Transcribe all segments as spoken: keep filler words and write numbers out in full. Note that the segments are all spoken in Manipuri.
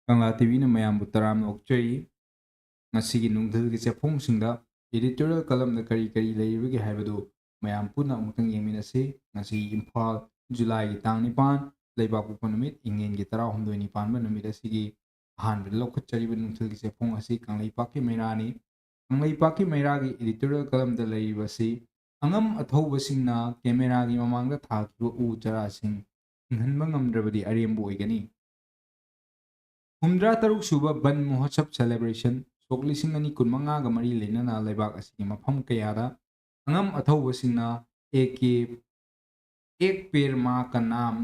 ꯀꯪꯂꯥ ꯇꯤꯚꯤꯅ ꯃꯌꯥꯝꯕꯨ ꯇꯔꯥꯝꯅ ꯑꯣꯛꯆꯔꯤ꯫ ꯉꯁꯤꯒꯤ ꯅꯨꯡꯊꯤꯜꯒꯤ ꯆꯦꯐꯣꯡꯁꯤꯡꯗ editorial columnꯗ ꯀꯔꯤ ꯀꯔꯤ ꯂꯩꯔꯤꯕꯒꯦ ꯍꯥꯏꯕꯗꯨ ꯃꯌꯥꯝ ꯄꯨꯟꯅ ꯑꯃꯨꯛꯇꯪ ꯌꯦꯡꯃꯤꯟꯅꯁꯤ꯫ ꯉꯁꯤ ꯏꯝꯐꯥꯜ, ꯖꯨꯂꯥꯏꯒꯤ ꯇꯥꯡ ꯅꯤꯄꯥꯟ, ꯂꯩꯕꯥꯛꯄꯣꯛꯄ ꯅꯨꯃꯤꯠ, ꯏꯪꯉꯦꯟꯒꯤ ꯇꯔꯥꯍꯨꯝꯗꯣꯏꯅꯤ ꯄꯥꯟꯕ ꯅꯨꯃꯤꯠ ꯑꯁꯤꯒꯤ ꯑꯍꯥꯟꯕꯗ ꯂꯧꯈꯠꯆꯔꯤꯕ ꯅꯨꯡꯊꯤꯜꯒꯤ ꯆꯦꯐꯣꯡ ꯑꯁꯤ ꯀꯪꯂꯩꯄꯥꯛꯀꯤ ꯃꯩꯔꯥꯅꯤ꯫ ꯀꯪꯂꯩꯄꯥꯛꯀꯤ ꯃꯩꯔꯥꯒꯤ editorial columnꯗ ꯂꯩꯔꯤꯕ ꯑꯁꯤ, ꯑꯉꯝ ꯑꯊꯧꯕꯁꯤꯡꯅ cameraꯒꯤ ꯃꯃꯥꯡꯗ ꯊꯥꯈꯤꯕ ꯎ ꯆꯥꯔꯥꯁꯤꯡ ꯍꯤꯡꯍꯟꯕ ꯉꯝꯗ꯭ꯔꯕꯗꯤ ꯑꯔꯦꯝꯕ ꯑꯣꯏꯒꯅꯤ꯫ ꯍꯨꯝꯗ꯭ꯔꯥ ꯇꯔꯨꯛ ꯁꯨꯕ ꯕꯟ ꯃꯍꯣꯠꯁꯕ celebration ꯁꯣꯛ ꯂꯤꯁꯤꯡ ꯑꯅꯤ ꯀꯨꯟꯃꯉꯥꯒ ꯃꯔꯤ ꯂꯩꯅꯅ ꯂꯩꯕꯥꯛ ꯑꯁꯤꯒꯤ ꯃꯐꯝ ꯀꯌꯥꯗ ꯑꯉꯝ ꯑꯊꯧꯕꯁꯤꯡꯅ ꯑꯦ ꯀꯦ, ꯑꯦꯛ ꯄꯦꯔ ꯃꯥ ꯀ ꯅꯥꯝ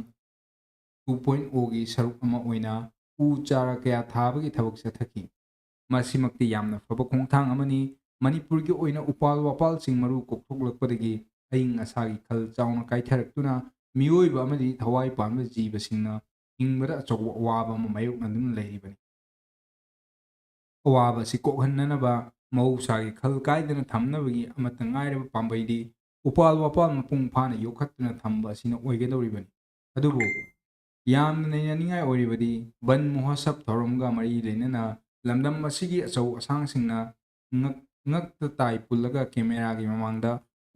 two point O ꯒꯤ ꯁꯔꯨꯛ ꯑꯃ ꯑꯣꯏꯅ ꯎ ꯆꯥꯔꯥ ꯀꯌꯥ ꯊꯥꯕꯒꯤ ꯊꯕꯛ ꯆꯠꯊꯈꯤ꯫ ꯃꯁꯤꯃꯛꯇꯤ ꯌꯥꯝꯅ ꯐꯕ ꯈꯣꯡꯊꯥꯡ ꯑꯃꯅꯤ꯫ ꯃꯅꯤꯄꯨꯔꯒꯤ ꯑꯣꯏꯅ ꯎꯄꯥꯜ ꯋꯥꯄꯥꯜꯁꯤꯡ ꯃꯔꯨ ꯀꯣꯛꯊꯣꯛꯂꯛꯄꯗꯒꯤ ꯑꯏꯪ ꯑꯁꯥꯒꯤ ꯈꯜ ꯆꯥꯎꯅ ꯀꯥꯏꯊꯔꯛꯇꯨꯅ ꯃꯤꯑꯣꯏꯕ ꯑꯃꯗꯤ ꯊꯋꯥꯏ ꯄꯥꯟꯕ ꯖꯤꯕꯁꯤꯡꯅ ꯍꯤꯡꯕꯗ ꯑꯆꯧꯕ ꯑꯋꯥꯕ ꯑꯃ ꯃꯥꯌꯣꯛꯅꯗꯨꯅ ꯂꯩꯔꯤꯕꯅꯤ꯫ ꯑꯋꯥꯕ ꯑꯁꯤ ꯀꯣꯛꯍꯟꯅꯅꯕ ꯃꯍꯧꯁꯥꯒꯤ ꯈꯜ ꯀꯥꯏꯗꯅ ꯊꯝꯅꯕꯒꯤ ꯑꯃꯠꯇ ꯉꯥꯏꯔꯕ ꯄꯥꯝꯕꯩꯗꯤ ꯎꯄꯥꯜ ꯋꯥꯄꯥꯜ ꯃꯄꯨꯡ ꯐꯥꯅ ꯌꯣꯛꯈꯠꯇꯨꯅ ꯊꯝꯕ ꯑꯁꯤꯅ ꯑꯣꯏꯒꯗꯧꯔꯤꯕꯅꯤ꯫ ꯑꯗꯨꯕꯨ ꯌꯥꯝꯅ ꯅꯩꯅꯅꯤꯡꯉꯥꯏ ꯑꯣꯏꯔꯤꯕꯗꯤ ꯕꯟ ꯃꯍꯣꯠꯁꯕ ꯊꯧꯔꯝꯒ ꯃꯔꯤ ꯂꯩꯅꯅ ꯂꯝꯗꯝ ꯑꯁꯤꯒꯤ ꯑꯆꯧ ꯑꯁꯥꯡꯁꯤꯡꯅ ꯉꯛ-, ꯉꯛꯇ ꯇꯥꯏ ꯄꯨꯜꯂꯒ cameraꯒꯤ ꯃꯃꯥꯡꯗ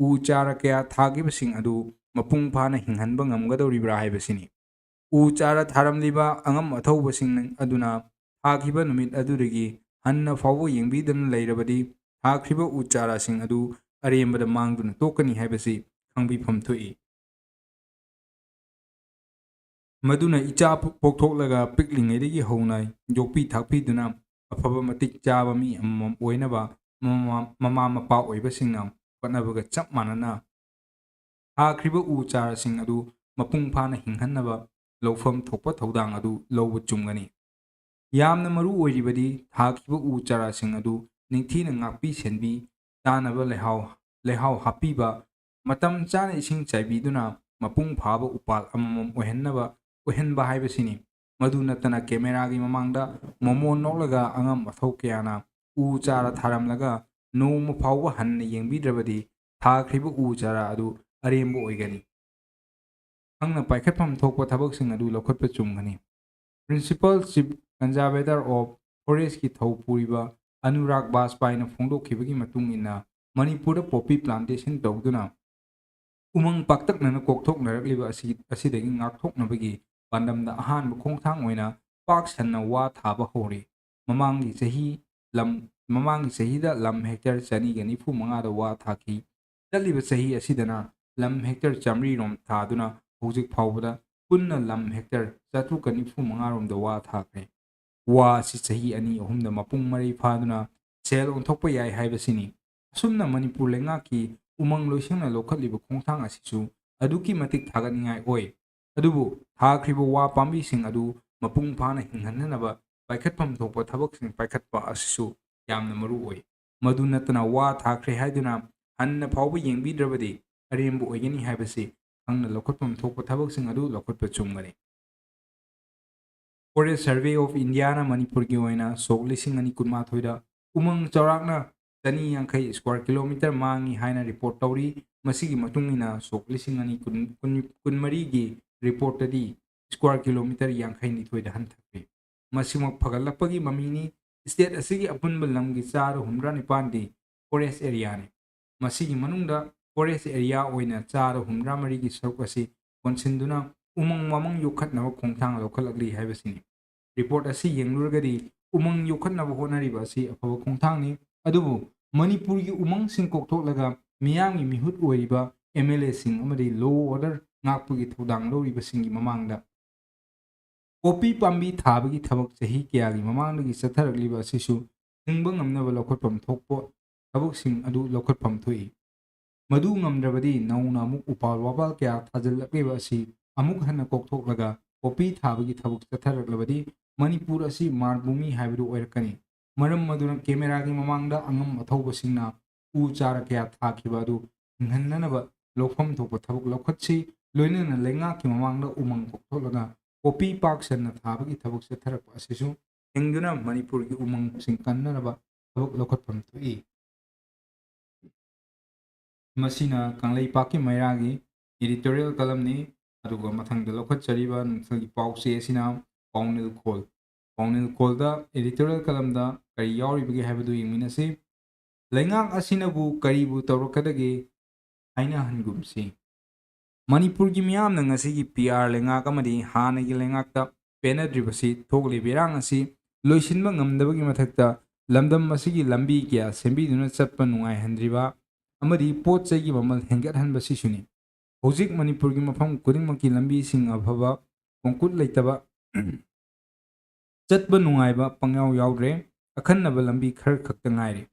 ꯎ ꯆꯥꯔꯥ ꯀꯌꯥ ꯊꯥꯈꯤꯕꯁꯤꯡ ꯑꯗꯨ ꯃꯄꯨꯡ ꯐꯥꯅ ꯍꯤꯡꯍꯟꯕ ꯉꯝꯒꯗꯧꯔꯤꯕ꯭ꯔꯥ ꯍꯥꯏꯕꯁꯤꯅꯤ꯫ ꯎ ꯆꯥꯔꯥ ꯊꯥꯔꯝꯂꯤꯕ ꯑꯉꯝ ꯑꯊꯧꯕꯁꯤꯡ ꯑꯗꯨꯅ ꯊꯥꯈꯤꯕ ꯅꯨꯃꯤꯠ ꯑꯗꯨꯗꯒꯤ ꯍꯟꯅ ꯐꯥꯎꯕ ꯌꯦꯡꯕꯤꯗꯅ ꯂꯩꯔꯕꯗꯤ ꯊꯥꯈ꯭ꯔꯤꯕ ꯎ ꯆꯥꯔꯥꯁꯤꯡ ꯑꯗꯨ ꯑꯔꯦꯝꯕꯗ ꯃꯥꯡꯗꯨꯅ ꯇꯣꯛꯀꯅꯤ ꯍꯥꯏꯕꯁꯤ ꯈꯪꯕꯤꯐꯝ ꯊꯣꯛꯏ꯫ ꯃꯗꯨꯅ ꯏꯆꯥ ꯄꯣꯛꯊꯣꯛꯂꯒ ꯄꯤꯛꯂꯤꯉꯩꯗꯒꯤ ꯍꯧꯅ ꯌꯣꯛꯄꯤ ꯊꯥꯛꯄꯤꯗꯨꯅ ꯑꯐꯕ ꯃꯇꯤꯛ ꯆꯥꯕ ꯃꯤ ꯑꯃꯃꯝ ꯑꯣꯏꯅꯕ ꯃꯃꯥ, ꯃꯃꯥ ꯃꯄꯥ ꯑꯣꯏꯕꯁꯤꯡꯅ ꯍꯣꯠꯅꯕꯒ ꯆꯞ ꯃꯥꯟꯅꯅ ꯊꯥꯈ꯭ꯔꯤꯕ ꯎ ꯆꯥꯔꯥꯁꯤꯡ ꯑꯗꯨ ꯃꯄꯨꯡ ꯐꯥꯅ ꯍꯤꯡꯍꯟꯅꯕ ꯂꯧꯐꯝ ꯊꯣꯛꯄ ꯊꯧꯗꯥꯡ ꯑꯗꯨ ꯂꯧꯕ ꯆꯨꯝꯒꯅꯤ꯫ ꯌꯥꯝꯅ ꯃꯔꯨ ꯑꯣꯏꯔꯤꯕꯗꯤ ꯊꯥꯈꯤꯕ ꯎ ꯆꯥꯔꯥꯁꯤꯡ ꯑꯗꯨ ꯅꯤꯡꯊꯤꯅ ꯉꯥꯛꯄꯤ ꯁꯦꯟꯕꯤ, ꯆꯥꯅꯕ ꯂꯩꯍꯥꯎ, ꯂꯩꯍꯥꯎ ꯍꯥꯞꯄꯤꯕ, ꯃꯇꯝ ꯆꯥꯅ ꯏꯁꯤꯡ ꯆꯥꯏꯕꯤꯗꯨꯅ ꯃꯄꯨꯡ ꯐꯥꯕ ꯎꯄꯥꯜ ꯑꯃꯃꯝ ꯑꯣꯏꯍꯟꯅꯕ, ꯑꯣꯏꯍꯟꯕ ꯍꯥꯏꯕꯁꯤꯅꯤ꯫ ꯃꯗꯨ ꯅꯠꯇꯅ cameraꯒꯤ ꯃꯃꯥꯡꯗ ꯃꯣꯃꯣꯟ ꯅꯣꯛꯂꯒ ꯑꯉꯝ ꯑꯊꯧ ꯀꯌꯥꯅ ꯎ ꯆꯥꯔꯥ ꯊꯥꯔꯝꯂꯒ ꯅꯣꯡꯃ ꯐꯥꯎꯕ ꯍꯟꯅ ꯌꯦꯡꯕꯤꯗ꯭ꯔꯕꯗꯤ ꯊꯥꯈ꯭ꯔꯤꯕ ꯎ ꯆꯥꯔꯥ ꯑꯗꯨ ꯑꯔꯦꯝꯕ ꯑꯣꯏꯒꯅꯤ꯫ ꯈꯪꯅ ꯄꯥꯏꯈꯠꯐꯝ ꯊꯣꯛꯄ ꯊꯕꯛꯁꯤꯡ ꯑꯗꯨ ꯂꯧꯈꯠꯄ ꯆꯨꯝꯒꯅꯤ꯫ Principal Chief Conservator of Forestꯀꯤ ꯊꯧ ꯄꯨꯔꯤꯕ ꯑꯅꯨꯔꯥꯒ ꯕꯥꯖꯄꯥꯏꯅ ꯐꯣꯡꯗꯣꯛꯈꯤꯕꯒꯤ ꯃꯇꯨꯡ ꯏꯟꯅ, ꯃꯅꯤꯄꯨꯔꯗ poppy plantation ꯇꯧꯗꯨꯅ ꯎꯃꯪ ꯄꯥꯛꯇꯛꯅꯅ ꯀꯣꯛꯊꯣꯛꯅꯔꯛꯂꯤꯕ ꯑꯁꯤ, ꯑꯁꯤꯗꯒꯤ ꯉꯥꯛꯊꯣꯛꯅꯕꯒꯤ ꯄꯥꯟꯗꯝꯗ ꯑꯍꯥꯟꯕ ꯈꯣꯡꯊꯥꯡ ꯑꯣꯏꯅ ꯄꯥꯛ ꯁꯟꯅ ꯋꯥ ꯊꯥꯕ ꯍꯧꯔꯤ꯫ ꯃꯃꯥꯡꯒꯤ ꯆꯍꯤ ꯂꯝ, ꯃꯃꯥꯡꯒꯤ ꯆꯍꯤꯗ ꯂꯝ hectare ꯆꯅꯤꯒ ꯅꯤꯐꯨ ꯃꯉꯥꯗ ꯋꯥ ꯊꯥꯈꯤ꯫ ꯆꯠꯂꯤꯕ ꯆꯍꯤ ꯑꯁꯤꯗꯅ ꯂꯝ hectare ꯆꯥꯃꯔꯤ ꯔꯣꯝ ꯊꯥꯗꯨꯅ ꯍꯧꯖꯤꯛ ꯐꯥꯎꯕꯗ ꯄꯨꯟꯅ ꯂꯝ hectare ꯆꯥꯇ꯭ꯔꯨꯛꯀ ꯅꯤꯐꯨ ꯃꯉꯥ ꯔꯣꯝꯗ ꯋꯥ ꯊꯥꯈ꯭ꯔꯦ꯫ ꯋꯥ ꯑꯁꯤ ꯆꯍꯤ ꯑꯅꯤ ꯑꯍꯨꯝꯗ ꯃꯄꯨꯡ ꯃꯔꯩ ꯐꯥꯗꯨꯅ ꯁꯦꯜ ꯑꯣꯟꯊꯣꯛꯄ ꯌꯥꯏ ꯍꯥꯏꯕꯁꯤꯅꯤ꯫ ꯑꯁꯨꯝꯅ ꯃꯅꯤꯄꯨꯔ ꯂꯩꯉꯥꯛꯀꯤ ꯎꯃꯪ ꯂꯣꯏꯁꯪꯅ ꯂꯧꯈꯠꯂꯤꯕ ꯈꯣꯡꯊꯥꯡ ꯑꯁꯤꯁꯨ ꯑꯗꯨꯛꯀꯤ ꯃꯇꯤꯛ ꯊꯥꯒꯠꯅꯤꯡꯉꯥꯏ ꯑꯣꯏ꯫ ꯑꯗꯨꯕꯨ ꯊꯥꯈ꯭ꯔꯤꯕ ꯋꯥ ꯄꯥꯝꯕꯤꯁꯤꯡ ꯑꯗꯨ ꯃꯄꯨꯡ ꯐꯥꯅ ꯍꯤꯡꯍꯟꯅꯅꯕ ꯄꯥꯏꯈꯠꯐꯝ ꯊꯣꯛꯄ ꯊꯕꯛꯁꯤꯡ ꯄꯥꯏꯈꯠꯄ ꯑꯁꯤꯁꯨ ꯌꯥꯝꯅ ꯃꯔꯨ ꯑꯣꯏ꯫ ꯃꯗꯨ ꯅꯠꯇꯅ ꯋꯥ ꯊꯥꯈ꯭ꯔꯦ ꯍꯥꯏꯗꯨꯅ ꯍꯟꯅ ꯐꯥꯎꯕ ꯌꯦꯡꯕꯤꯗ꯭ꯔꯕꯗꯤ ꯑꯔꯦꯝꯕ ꯑꯣꯏꯒꯅꯤ ꯍꯥꯏꯕꯁꯤ ꯈꯪꯅ ꯂꯧꯈꯠꯐꯝ ꯊꯣꯛꯄ ꯊꯕꯛꯁꯤꯡ ꯑꯗꯨ ꯂꯧꯈꯠꯄ ꯆꯨꯝꯒꯅꯤ꯫ Forest Survey of Indiaꯅ ꯃꯅꯤꯄꯨꯔꯒꯤ ꯑꯣꯏꯅ ꯁꯣꯛ ꯂꯤꯁꯤꯡ ꯑꯅꯤ ꯀꯨꯟꯃꯥꯊꯣꯏꯗ ꯎꯃꯪ ꯆꯥꯎꯔꯥꯛꯅ ꯆꯅꯤ ꯌꯥꯡꯈꯩ square kilometre ꯃꯥꯡꯉꯤ ꯍꯥꯏꯅ report ꯇꯧꯔꯤ꯫ ꯃꯁꯤꯒꯤ ꯃꯇꯨꯡ ꯏꯟꯅ ꯁꯣꯛ ꯂꯤꯁꯤꯡ ꯑꯅꯤ ꯀꯨꯟ, ꯀꯨꯟ, ꯀꯨꯟꯃꯔꯤꯒꯤ reportꯇꯗꯤ square kilometre ꯌꯥꯡꯈꯩ ꯅꯤꯊꯣꯏꯗ ꯍꯟꯊꯈ꯭ꯔꯦ꯫ ꯃꯁꯤꯃꯛ ꯐꯒꯠꯂꯛꯄꯒꯤ ꯃꯃꯤꯅꯤ꯫ State ꯑꯁꯤꯒꯤ ꯑꯄꯨꯟꯕ ꯂꯝꯒꯤ ꯆꯥꯗ ꯍꯨꯝꯗ꯭ꯔꯥ ꯅꯤꯄꯥꯟꯗꯤ forest areaꯅꯤ꯫ ꯃꯁꯤꯒꯤ ꯃꯅꯨꯡꯗ forest area ꯑꯣꯏꯅ ꯆꯥꯗ ꯍꯨꯝꯗ꯭ꯔꯥ ꯃꯔꯤꯒꯤ ꯁꯔꯨꯛ ꯑꯁꯤ ꯀꯣꯟꯁꯤꯟꯗꯨꯅ ꯎꯃꯪ ꯋꯥꯃꯪ ꯌꯣꯛꯈꯠꯅꯕ ꯈꯣꯡꯊꯥꯡ ꯂꯧꯈꯠꯂꯛꯂꯤ ꯍꯥꯏꯕꯁꯤꯅꯤ꯫ Report ꯑꯁꯤ ꯌꯦꯡꯂꯨꯔꯒꯗꯤ ꯎꯃꯪ ꯌꯣꯛꯈꯠꯅꯕ ꯍꯣꯠꯅꯔꯤꯕ ꯑꯁꯤ ꯑꯐꯕ ꯈꯣꯡꯊꯥꯡꯅꯤ, ꯑꯗꯨꯕꯨ ꯃꯅꯤꯄꯨꯔꯒꯤ ꯎꯃꯪꯁꯤꯡ ꯀꯣꯛꯊꯣꯛꯂꯒ ꯃꯤꯌꯥꯝꯒꯤ ꯃꯤꯍꯨꯠ ꯑꯣꯏꯔꯤꯕ MLAꯁꯤꯡ ꯑꯃꯗꯤ law order ꯉꯥꯛꯄꯒꯤ ꯊꯧꯗꯥꯡ ꯂꯧꯔꯤꯕꯁꯤꯡꯒꯤ ꯃꯃꯥꯡꯗ poppy ꯄꯥꯝꯕꯤ ꯊꯥꯕꯒꯤ ꯊꯕꯛ ꯆꯍꯤ ꯀꯌꯥꯒꯤ ꯃꯃꯥꯡꯗꯒꯤ ꯆꯠꯊꯔꯛꯂꯤꯕ ꯑꯁꯤꯁꯨ ꯊꯤꯡꯕ ꯉꯝꯅꯕ ꯂꯧꯈꯠꯐꯝ ꯊꯣꯛꯄ ꯊꯕꯛꯁꯤꯡ ꯑꯗꯨ ꯂꯧꯈꯠꯐꯝ ꯊꯣꯛꯏ꯫ ꯃꯗꯨ ꯉꯝꯗ꯭ꯔꯕꯗꯤ ꯅꯧꯅ ꯑꯃꯨꯛ ꯎꯄꯥꯜ ꯋꯥꯄꯥꯜ ꯀꯌꯥ ꯊꯥꯖꯤꯜꯂꯛꯂꯤꯕ ꯑꯁꯤ ꯑꯃꯨꯛ ꯍꯟꯅ ꯀꯣꯛꯊꯣꯛꯂꯒ poppy ꯊꯥꯕꯒꯤ ꯊꯕꯛ ꯆꯠꯊꯔꯛꯂꯕꯗꯤ ꯃꯅꯤꯄꯨꯔ ꯑꯁꯤ ꯃꯥꯔꯚꯨꯃꯤ ꯍꯥꯏꯕꯗꯨ ꯑꯣꯏꯔꯛꯀꯅꯤ꯫ ꯃꯔꯝ ꯑꯗꯨꯅ cameraꯒꯤ ꯃꯃꯥꯡꯗ ꯑꯉꯝ ꯑꯊꯧꯕꯁꯤꯡꯅ ꯎ ꯆꯥꯔ ꯀꯌꯥ ꯊꯥꯈꯤꯕ ꯑꯗꯨ ꯍꯤꯡꯍꯟꯅꯅꯕ ꯂꯧꯐꯝ ꯊꯣꯛꯄ ꯊꯕꯛ ꯂꯧꯈꯠꯁꯤ꯫ ꯂꯣꯏꯅꯅ ꯂꯩꯉꯥꯛꯀꯤ ꯃꯃꯥꯡꯗ ꯎꯃꯪ ꯀꯣꯛꯊꯣꯛꯂꯒ poppy ꯄꯥꯛ ꯁꯟꯅ ꯊꯥꯕꯒꯤ ꯊꯕꯛ ꯆꯠꯊꯔꯛꯄ ꯑꯁꯤꯁꯨ ꯊꯤꯡꯗꯨꯅ ꯃꯅꯤꯄꯨꯔꯒꯤ ꯎꯃꯪꯁꯤꯡ ꯀꯟꯅꯅꯕ ꯊꯕꯛ ꯂꯧꯈꯠꯐꯝ ꯊꯣꯛꯏ꯫ ꯃꯁꯤꯅ ꯀꯪꯂꯩꯄꯥꯛꯀꯤ ꯃꯩꯔꯥꯒꯤ editorial columnꯅꯤ꯫ ꯑꯗꯨꯒ ꯃꯊꯪꯗ ꯂꯧꯈꯠꯆꯔꯤꯕ ꯅꯨꯡꯊꯤꯜꯒꯤ ꯄꯥꯎꯆꯦ ꯑꯁꯤꯅ ꯄꯥꯎꯅꯤꯜꯈꯣꯜ꯫ ꯄꯥꯎꯅꯦꯜ ꯀꯣꯜꯗ editorial columnꯗ ꯀꯔꯤ ꯌꯥꯎꯔꯤꯕꯒꯦ ꯍꯥꯏꯕꯗꯨ ꯌꯦꯡꯃꯤꯟꯅꯁꯤ꯫ ꯂꯩꯉꯥꯛ ꯑꯁꯤꯅꯕꯨ ꯀꯔꯤꯕꯨ ꯇꯧꯔꯛꯀꯗꯒꯦ ꯍꯥꯏꯅꯍꯟꯒꯨꯝꯁꯤ꯫ ꯃꯅꯤꯄꯨꯔꯒꯤ ꯃꯤꯌꯥꯝꯅ ꯉꯁꯤꯒꯤ ꯄꯤ ꯑꯥꯔ ꯂꯩꯉꯥꯛ ꯑꯃꯗꯤ ꯍꯥꯟꯅꯒꯤ ꯂꯩꯉꯥꯛꯇ ꯄꯦꯟꯅꯗ꯭ꯔꯤꯕꯁꯤ ꯊꯣꯛꯂꯤꯕ ꯏꯔꯥꯡ ꯑꯁꯤ ꯂꯣꯏꯁꯤꯟꯕ ꯉꯝꯗꯕꯒꯤ ꯃꯊꯛꯇ ꯂꯝꯗꯝ ꯑꯁꯤꯒꯤ ꯂꯝꯕꯤ ꯀꯌꯥ ꯁꯦꯝꯕꯤꯗꯨꯅ ꯆꯠꯄ ꯅꯨꯡꯉꯥꯏꯍꯟꯗ꯭ꯔꯤꯕ ꯑꯃꯗꯤ ꯄꯣꯠ ꯆꯩꯒꯤ ꯃꯃꯜ ꯍꯦꯟꯒꯠꯍꯟꯕꯁꯤꯁꯨꯅꯤ꯫ ꯍꯧꯖꯤꯛ ꯃꯅꯤꯄꯨꯔꯒꯤ ꯃꯐꯝ ꯈꯨꯗꯤꯡꯃꯛꯀꯤ ꯂꯝꯕꯤꯁꯤꯡ ꯑꯐꯕ ꯈꯣꯡꯀꯨꯠ ꯂꯩꯇꯕ ꯆꯠꯄ ꯅꯨꯡꯉꯥꯏꯕ ꯄꯪꯌꯥꯎ ꯌꯥꯎꯗ꯭ꯔꯦ꯫ ꯑꯈꯟꯅꯕ ꯂꯝꯕꯤ ꯈꯔ ꯈꯛꯇ ꯉꯥꯏꯔꯦ꯫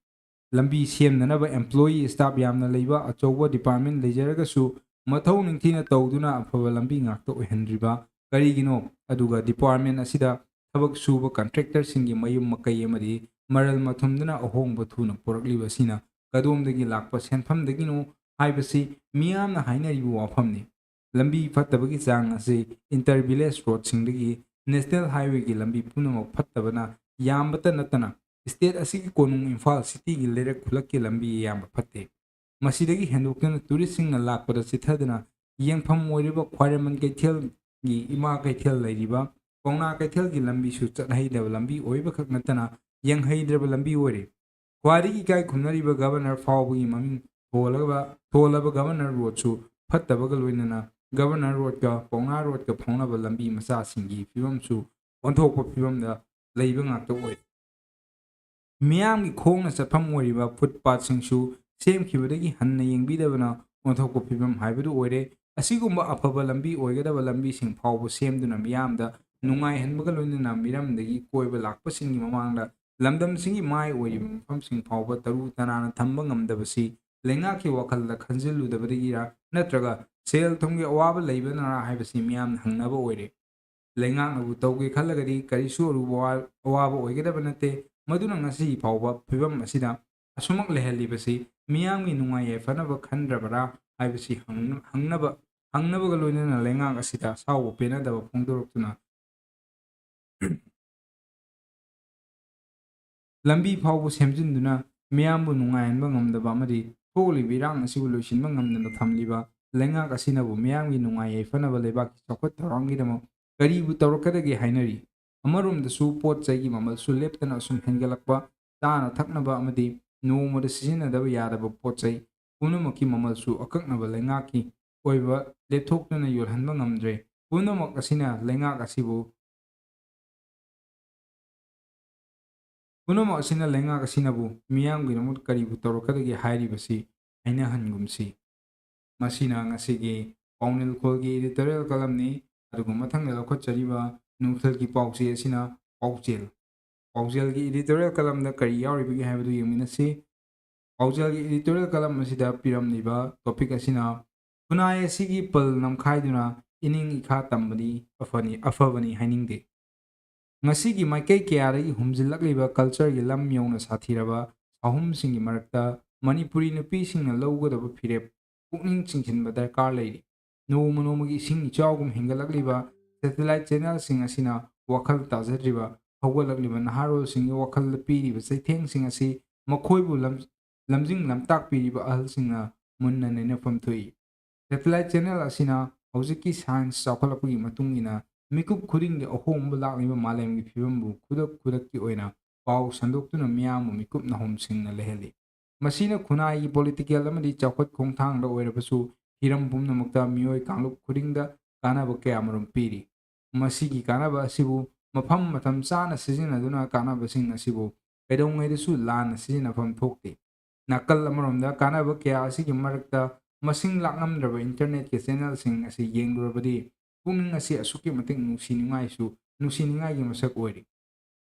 ꯂꯝꯕꯤ ꯁꯦꯝꯅꯅꯕ employee staff ꯌꯥꯝꯅ ꯂꯩꯕ ꯑꯆꯧꯕ department ꯂꯩꯖꯔꯒꯁꯨ ꯃꯊꯧ ꯅꯤꯡꯊꯤꯅ ꯇꯧꯗꯨꯅ ꯑꯐꯕ ꯂꯝꯕꯤ ꯉꯥꯛꯇ ꯑꯣꯏꯍꯟꯗ꯭ꯔꯤꯕ ꯀꯔꯤꯒꯤꯅꯣ? ꯑꯗꯨꯒ department ꯑꯁꯤꯗ ꯊꯕꯛ ꯁꯨꯕ contractorꯁꯤꯡꯒꯤ ꯃꯌꯨꯝ ꯃꯀꯩ ꯑꯃꯗꯤ ꯃꯔꯜ ꯃꯊꯨꯝꯗꯨꯅ ꯑꯍꯣꯡꯕ ꯊꯨꯅ ꯄꯨꯔꯛꯂꯤꯕ ꯑꯁꯤꯅ ꯀꯗꯣꯝꯗꯒꯤ ꯂꯥꯛꯄ ꯁꯦꯟꯐꯝꯗꯒꯤꯅꯣ ꯍꯥꯏꯕꯁꯤ ꯃꯤꯌꯥꯝꯅ ꯍꯥꯏꯅꯔꯤꯕ ꯋꯥꯐꯝꯅꯤ꯫ ꯂꯝꯕꯤ ꯐꯠꯇꯕꯒꯤ ꯆꯥꯡ ꯑꯁꯤ inter village roadꯁꯤꯡꯗꯒꯤ national highwayꯒꯤ ꯂꯝꯕꯤ ꯄꯨꯝꯅꯃꯛ ꯐꯠꯇꯕꯅ ꯌꯥꯝꯕꯇ ꯅꯠꯇꯅ state ꯑꯁꯤꯒꯤ ꯀꯣꯅꯨꯡ ꯏꯝꯐꯥꯜ cityꯒꯤ ꯂꯩꯔꯛ ꯈꯨꯜꯂꯛꯀꯤ ꯂꯝꯕꯤ ꯑꯌꯥꯝꯕ ꯐꯠꯇꯦ꯫ ꯃꯁꯤꯗꯒꯤ ꯍꯦꯟꯗꯣꯛꯇꯨꯅ touristꯁꯤꯡꯅ ꯂꯥꯛꯄꯗ ꯆꯤꯊꯗꯨꯅ ꯌꯦꯡꯐꯝ ꯑꯣꯏꯔꯤꯕ ꯈ꯭ꯋꯥꯏꯔꯝꯕꯟ ꯀꯩꯊꯦꯜꯒꯤ ꯏꯃꯥ ꯀꯩꯊꯦꯜ ꯂꯩꯔꯤꯕ ꯄꯥꯎꯅꯥ ꯀꯩꯊꯦꯜꯒꯤ ꯂꯝꯕꯤꯁꯨ ꯆꯠꯍꯩꯗꯕ ꯂꯝꯕꯤ ꯑꯣꯏꯕꯈꯛ ꯅꯠꯇꯅ ꯌꯦꯡꯍꯩꯗ꯭ꯔꯕ ꯂꯝꯕꯤ ꯑꯣꯏꯔꯦ꯫ ꯈ꯭ꯋꯥꯏꯗꯒꯤ ꯏꯀꯥꯏ ꯈꯨꯝꯅꯔꯤꯕ Governor ꯐꯥꯎꯕꯒꯤ ꯃꯃꯤꯡ ꯊꯣꯜꯂꯒ, ꯊꯣꯜꯂꯕ Governor Roadꯁꯨ ꯐꯠꯇꯕꯒ ꯂꯣꯏꯅꯅ Governor Roadꯀ ꯄꯥꯎꯅꯥ Roadꯀ ꯐꯥꯎꯅꯕ ꯂꯝꯕꯤ ꯃꯆꯥꯁꯤꯡꯒꯤ ꯐꯤꯕꯝꯁꯨ ꯑꯣꯟꯊꯣꯛꯄ ꯐꯤꯕꯝꯗ ꯂꯩꯕ ꯉꯥꯛꯇ ꯑꯣꯏ꯫ ꯃꯤꯌꯥꯝꯒꯤ ꯈꯣꯡꯅ ꯆꯠꯐꯝ ꯑꯣꯏꯔꯤꯕ footpathꯁꯤꯡꯁꯨ ꯁꯦꯝꯈꯤꯕꯗꯒꯤ ꯍꯟꯅ ꯌꯦꯡꯕꯤꯗꯕꯅ ꯑꯣꯟꯊꯣꯛꯄ ꯐꯤꯕꯝ ꯍꯥꯏꯕꯗꯨ ꯑꯣꯏꯔꯦ꯫ ꯑꯁꯤꯒꯨꯝꯕ ꯑꯐꯕ ꯂꯝꯕꯤ ꯑꯣꯏꯒꯗꯕ ꯂꯝꯕꯤꯁꯤꯡ ꯐꯥꯎꯕ ꯁꯦꯝꯗꯨꯅ ꯃꯤꯌꯥꯝꯗ ꯅꯨꯡꯉꯥꯏꯍꯟꯕꯒ ꯂꯣꯏꯅꯅ ꯃꯤꯔꯝꯗꯒꯤ ꯀꯣꯏꯕ ꯂꯥꯛꯄꯁꯤꯡꯒꯤ ꯃꯃꯥꯡꯗ ꯂꯝꯗꯝꯁꯤꯡꯒꯤ ꯃꯥꯏ ꯑꯣꯏꯔꯤꯕ ꯃꯐꯝꯁꯤꯡ ꯐꯥꯎꯕ ꯇꯔꯨ ꯇꯅꯥꯟꯅ ꯊꯝꯕ ꯉꯝꯗꯕꯁꯤ ꯂꯩꯉꯥꯛꯀꯤ ꯋꯥꯈꯜꯗ ꯈꯟꯖꯤꯜꯂꯨꯗꯕꯗꯒꯤꯔ ꯅꯠꯇ꯭ꯔꯒ ꯁꯦꯜ ꯊꯨꯝꯒꯤ ꯑꯋꯥꯕ ꯂꯩꯕꯅꯔ ꯍꯥꯏꯕꯁꯤ ꯃꯤꯌꯥꯝꯅ ꯍꯪꯅꯕ ꯑꯣꯏꯔꯦ꯫ ꯂꯩꯉꯥꯛꯅꯕꯨ ꯇꯧꯒꯦ ꯈꯜꯂꯒꯗꯤ ꯀꯔꯤꯁꯨ ꯑꯔꯨꯕ ꯋꯥ-, ꯑꯋꯥꯕ ꯑꯣꯏꯒꯗꯕ ꯅꯠꯇꯦ꯫ ꯃꯗꯨꯅ ꯉꯁꯤ ꯐꯥꯎꯕ ꯐꯤꯕꯝ ꯑꯁꯤꯗ ꯑꯁꯨꯃꯛ ꯂꯩꯍꯜꯂꯤꯕꯁꯤ ꯃꯤꯌꯥꯝꯒꯤ ꯅꯨꯡꯉꯥꯏ ꯌꯥꯏꯐꯅꯕ ꯈꯟꯗ꯭ꯔꯕꯔꯥ ꯍꯥꯏꯕꯁꯤ ꯍꯪ-, ꯍꯪꯅꯕ, ꯍꯪꯅꯕꯒ ꯂꯣꯏꯅꯅ ꯂꯩꯉꯥꯛ ꯑꯁꯤꯗ ꯑꯁꯥꯎꯕ ꯄꯦꯟꯅꯗꯕ ꯐꯣꯡꯗꯣꯔꯛꯇꯨꯅ ꯂꯝꯕꯤ ꯐꯥꯎꯕ ꯁꯦꯝꯖꯤꯟꯗꯨꯅ ꯃꯤꯌꯥꯝꯕꯨ ꯅꯨꯡꯉꯥꯏꯍꯟꯕ ꯉꯝꯗꯕ ꯑꯃꯗꯤ ꯊꯣꯛꯂꯤꯕ ꯏꯔꯥꯡ ꯑꯁꯤꯕꯨ ꯂꯣꯏꯁꯤꯟꯕ ꯉꯝꯗꯅ ꯊꯝꯂꯤꯕ ꯂꯩꯉꯥꯛ ꯑꯁꯤꯅꯕꯨ ꯃꯤꯌꯥꯝꯒꯤ ꯅꯨꯡꯉꯥꯏ ꯌꯥꯏꯐꯅꯕ ꯂꯩꯕꯥꯛꯀꯤ ꯆꯥꯎꯈꯠ ꯊꯧꯔꯥꯡꯒꯤꯗꯃꯛ ꯀꯔꯤꯕꯨ ꯇꯧꯔꯛꯀꯗꯒꯦ ꯍꯥꯏꯅꯔꯤ? ꯑꯃꯔꯣꯝꯗꯁꯨ ꯄꯣꯠ ꯆꯩꯒꯤ ꯃꯃꯜꯁꯨ ꯂꯦꯞꯇꯅ ꯑꯁꯨꯝ ꯍꯦꯟꯒꯠꯂꯛꯄ, ꯆꯥꯅ ꯊꯛꯅꯕ ꯑꯃꯗꯤ ꯅꯣꯡꯃꯗ ꯁꯤꯖꯤꯟꯅꯗꯕ ꯌꯥꯗꯕ ꯄꯣꯠ ꯆꯩ ꯄꯨꯝꯅꯃꯛꯀꯤ ꯃꯃꯜꯁꯨ ꯑꯀꯛꯅꯕ ꯂꯩꯉꯥꯛꯀꯤ ꯑꯣꯏꯕ ꯂꯦꯞꯊꯣꯛꯇꯨꯅ ꯌꯣꯜꯍꯟꯕ ꯉꯝꯗ꯭ꯔꯦ꯫ ꯄꯨꯝꯅꯃꯛ ꯑꯁꯤꯅ ꯂꯩꯉꯥꯛ ꯑꯁꯤꯕꯨ ꯄꯨꯝꯅꯃꯛ ꯑꯁꯤꯅ ꯂꯩꯉꯥꯛ ꯑꯁꯤꯅꯕꯨ ꯃꯤꯌꯥꯝꯒꯤꯗꯃꯛ ꯀꯔꯤꯕꯨ ꯇꯧꯔꯛꯀꯗꯒꯦ ꯍꯥꯏꯔꯤꯕꯁꯤ ꯍꯥꯏꯅꯍꯟꯒꯨꯝꯁꯤ꯫ ꯃꯁꯤꯅ ꯉꯁꯤꯒꯤ ꯄꯥꯎꯅꯦꯜ ꯈꯣꯜꯒꯤ editorial columnꯅꯤ꯫ ꯑꯗꯨꯒ ꯃꯊꯪꯗ ꯂꯧꯈꯠꯆꯔꯤꯕ ꯅꯨꯡꯊꯤꯜꯒꯤ ꯄꯥꯎꯆꯦ ꯑꯁꯤꯅ ꯄꯥꯎꯆꯦꯜ꯫ ꯄꯥꯎꯆꯦꯜꯒꯤ editorial columnꯗ ꯀꯔꯤ ꯌꯥꯎꯔꯤꯕꯒꯦ ꯍꯥꯏꯕꯗꯨ ꯌꯦꯡꯃꯤꯟꯅꯁꯤ꯫ ꯄꯥꯎꯆꯦꯜꯒꯤ editorial column ꯑꯁꯤꯗ ꯄꯤꯔꯝꯂꯤꯕ topic ꯑꯁꯤꯅ ꯈꯨꯟꯅꯥꯏ ꯑꯁꯤꯒꯤ ꯄꯜ ꯅꯝꯈꯥꯏꯗꯨꯅ ꯏꯅꯤꯡ ꯏꯈꯥ ꯇꯝꯕꯗꯤ ꯑꯐꯅꯤ, ꯑꯐꯕꯅꯤ ꯍꯥꯏꯅꯤꯡꯗꯦ꯫ ꯉꯁꯤꯒꯤ ꯃꯥꯏꯀꯩ ꯀꯌꯥꯗꯒꯤ ꯍꯨꯝꯖꯤꯜꯂꯛꯂꯤꯕ cultureꯒꯤ ꯂꯝ ꯌꯧꯅ ꯁꯥꯊꯤꯔꯕ ꯁꯥꯍꯨꯝꯁꯤꯡꯒꯤ ꯃꯔꯛꯇ ꯃꯅꯤꯄꯨꯔꯤ ꯅꯨꯄꯤꯁꯤꯡꯅ ꯂꯧꯒꯗꯕ ꯐꯤꯔꯦꯞ ꯄꯨꯛꯅꯤꯡ ꯆꯤꯡꯁꯤꯟꯕ ꯗꯔꯀꯥꯔ ꯂꯩꯔꯤ꯫ ꯅꯣꯡꯃ ꯅꯣꯡꯃꯒꯤ ꯏꯁꯤꯡ ꯏꯆꯥꯎꯒꯨꯝ ꯍꯦꯟꯒꯠꯂꯛꯂꯤꯕ satellite channelꯁꯤꯡ ꯑꯁꯤꯅ ꯋꯥꯈꯜ ꯇꯥꯖꯗ꯭ꯔꯤꯕ ꯍꯧꯒꯠꯂꯛꯂꯤꯕ ꯅꯍꯥꯔꯣꯜꯁꯤꯡꯒꯤ ꯋꯥꯈꯜꯗ ꯄꯤꯔꯤꯕ ꯆꯩꯊꯦꯡꯁꯤꯡ ꯑꯁꯤ ꯃꯈꯣꯏꯕꯨ ꯂꯝ-, ꯂꯝꯖꯤꯡ ꯂꯝꯇꯥꯛꯄꯤꯔꯤꯕ ꯑꯍꯜꯁꯤꯡꯅ ꯃꯨꯟꯅ ꯅꯩꯅꯐꯝ ꯊꯣꯛꯏ꯫ Satellite channel ꯑꯁꯤꯅ ꯍꯧꯖꯤꯛꯀꯤ science ꯆꯥꯎꯈꯠꯂꯛꯄꯒꯤ ꯃꯇꯨꯡ ꯏꯟꯅ ꯃꯤꯀꯨꯞ ꯈꯨꯗꯤꯡꯒꯤ ꯑꯍꯣꯡꯕ ꯂꯥꯛꯂꯤꯕ ꯃꯥꯂꯦꯝꯒꯤ ꯐꯤꯕꯝꯕꯨ ꯈꯨꯗꯛ ꯈꯨꯗꯛꯀꯤ ꯑꯣꯏꯅ ꯄꯥꯎ ꯁꯟꯗꯣꯛꯇꯨꯅ ꯃꯤꯌꯥꯝꯕꯨ ꯃꯤꯀꯨꯞ ꯅꯥꯍꯨꯝꯁꯤꯡꯅ ꯂꯩꯍꯜꯂꯤ꯫ ꯃꯁꯤꯅ ꯈꯨꯟꯅꯥꯏꯒꯤ political ꯑꯃꯗꯤ ꯆꯥꯎꯈꯠ ꯈꯣꯡꯊꯥꯡꯗ ꯑꯣꯏꯔꯕꯁꯨ ꯍꯤꯔꯝ ꯄꯨꯝꯅꯃꯛꯇ ꯃꯤꯑꯣꯏ ꯀꯥꯡꯂꯨꯞ ꯈꯨꯗꯤꯡꯗ ꯀꯥꯟꯅꯕ ꯀꯌꯥꯃꯔꯨꯝ ꯄꯤꯔꯤ꯫ ꯃꯁꯤꯒꯤ ꯀꯥꯟꯅꯕ ꯑꯁꯤꯕꯨ ꯃꯐꯝ ꯃꯇꯝ ꯆꯥꯅ ꯁꯤꯖꯤꯟꯅꯗꯨꯅ ꯀꯥꯟꯅꯕꯁꯤꯡ ꯑꯁꯤꯕꯨ ꯀꯩꯗꯧꯉꯩꯗꯁꯨ ꯂꯥꯟꯅ ꯁꯤꯖꯤꯟꯅꯐꯝ ꯊꯣꯛꯇꯦ꯫ ꯅꯥꯀꯜ ꯑꯃꯔꯣꯝꯗ ꯀꯥꯟꯅꯕ ꯀꯌꯥ ꯑꯁꯤꯒꯤ ꯃꯔꯛꯇ ꯃꯁꯤꯡ ꯂꯥꯛꯉꯝꯗ꯭ꯔꯕ internetꯀꯤ channelꯁꯤꯡ ꯑꯁꯤ ꯌꯦꯡꯂꯨꯔꯕꯗꯤ ꯄꯨꯛꯅꯤꯡ ꯑꯁꯤ ꯑꯁꯨꯛꯀꯤ ꯃꯇꯤꯛ ꯅꯨꯡꯁꯤꯅꯤꯡꯉꯥꯏꯁꯨ, ꯅꯨꯡꯁꯤꯅꯤꯡꯉꯥꯏꯒꯤ ꯃꯁꯛ ꯑꯣꯏꯔꯤ꯫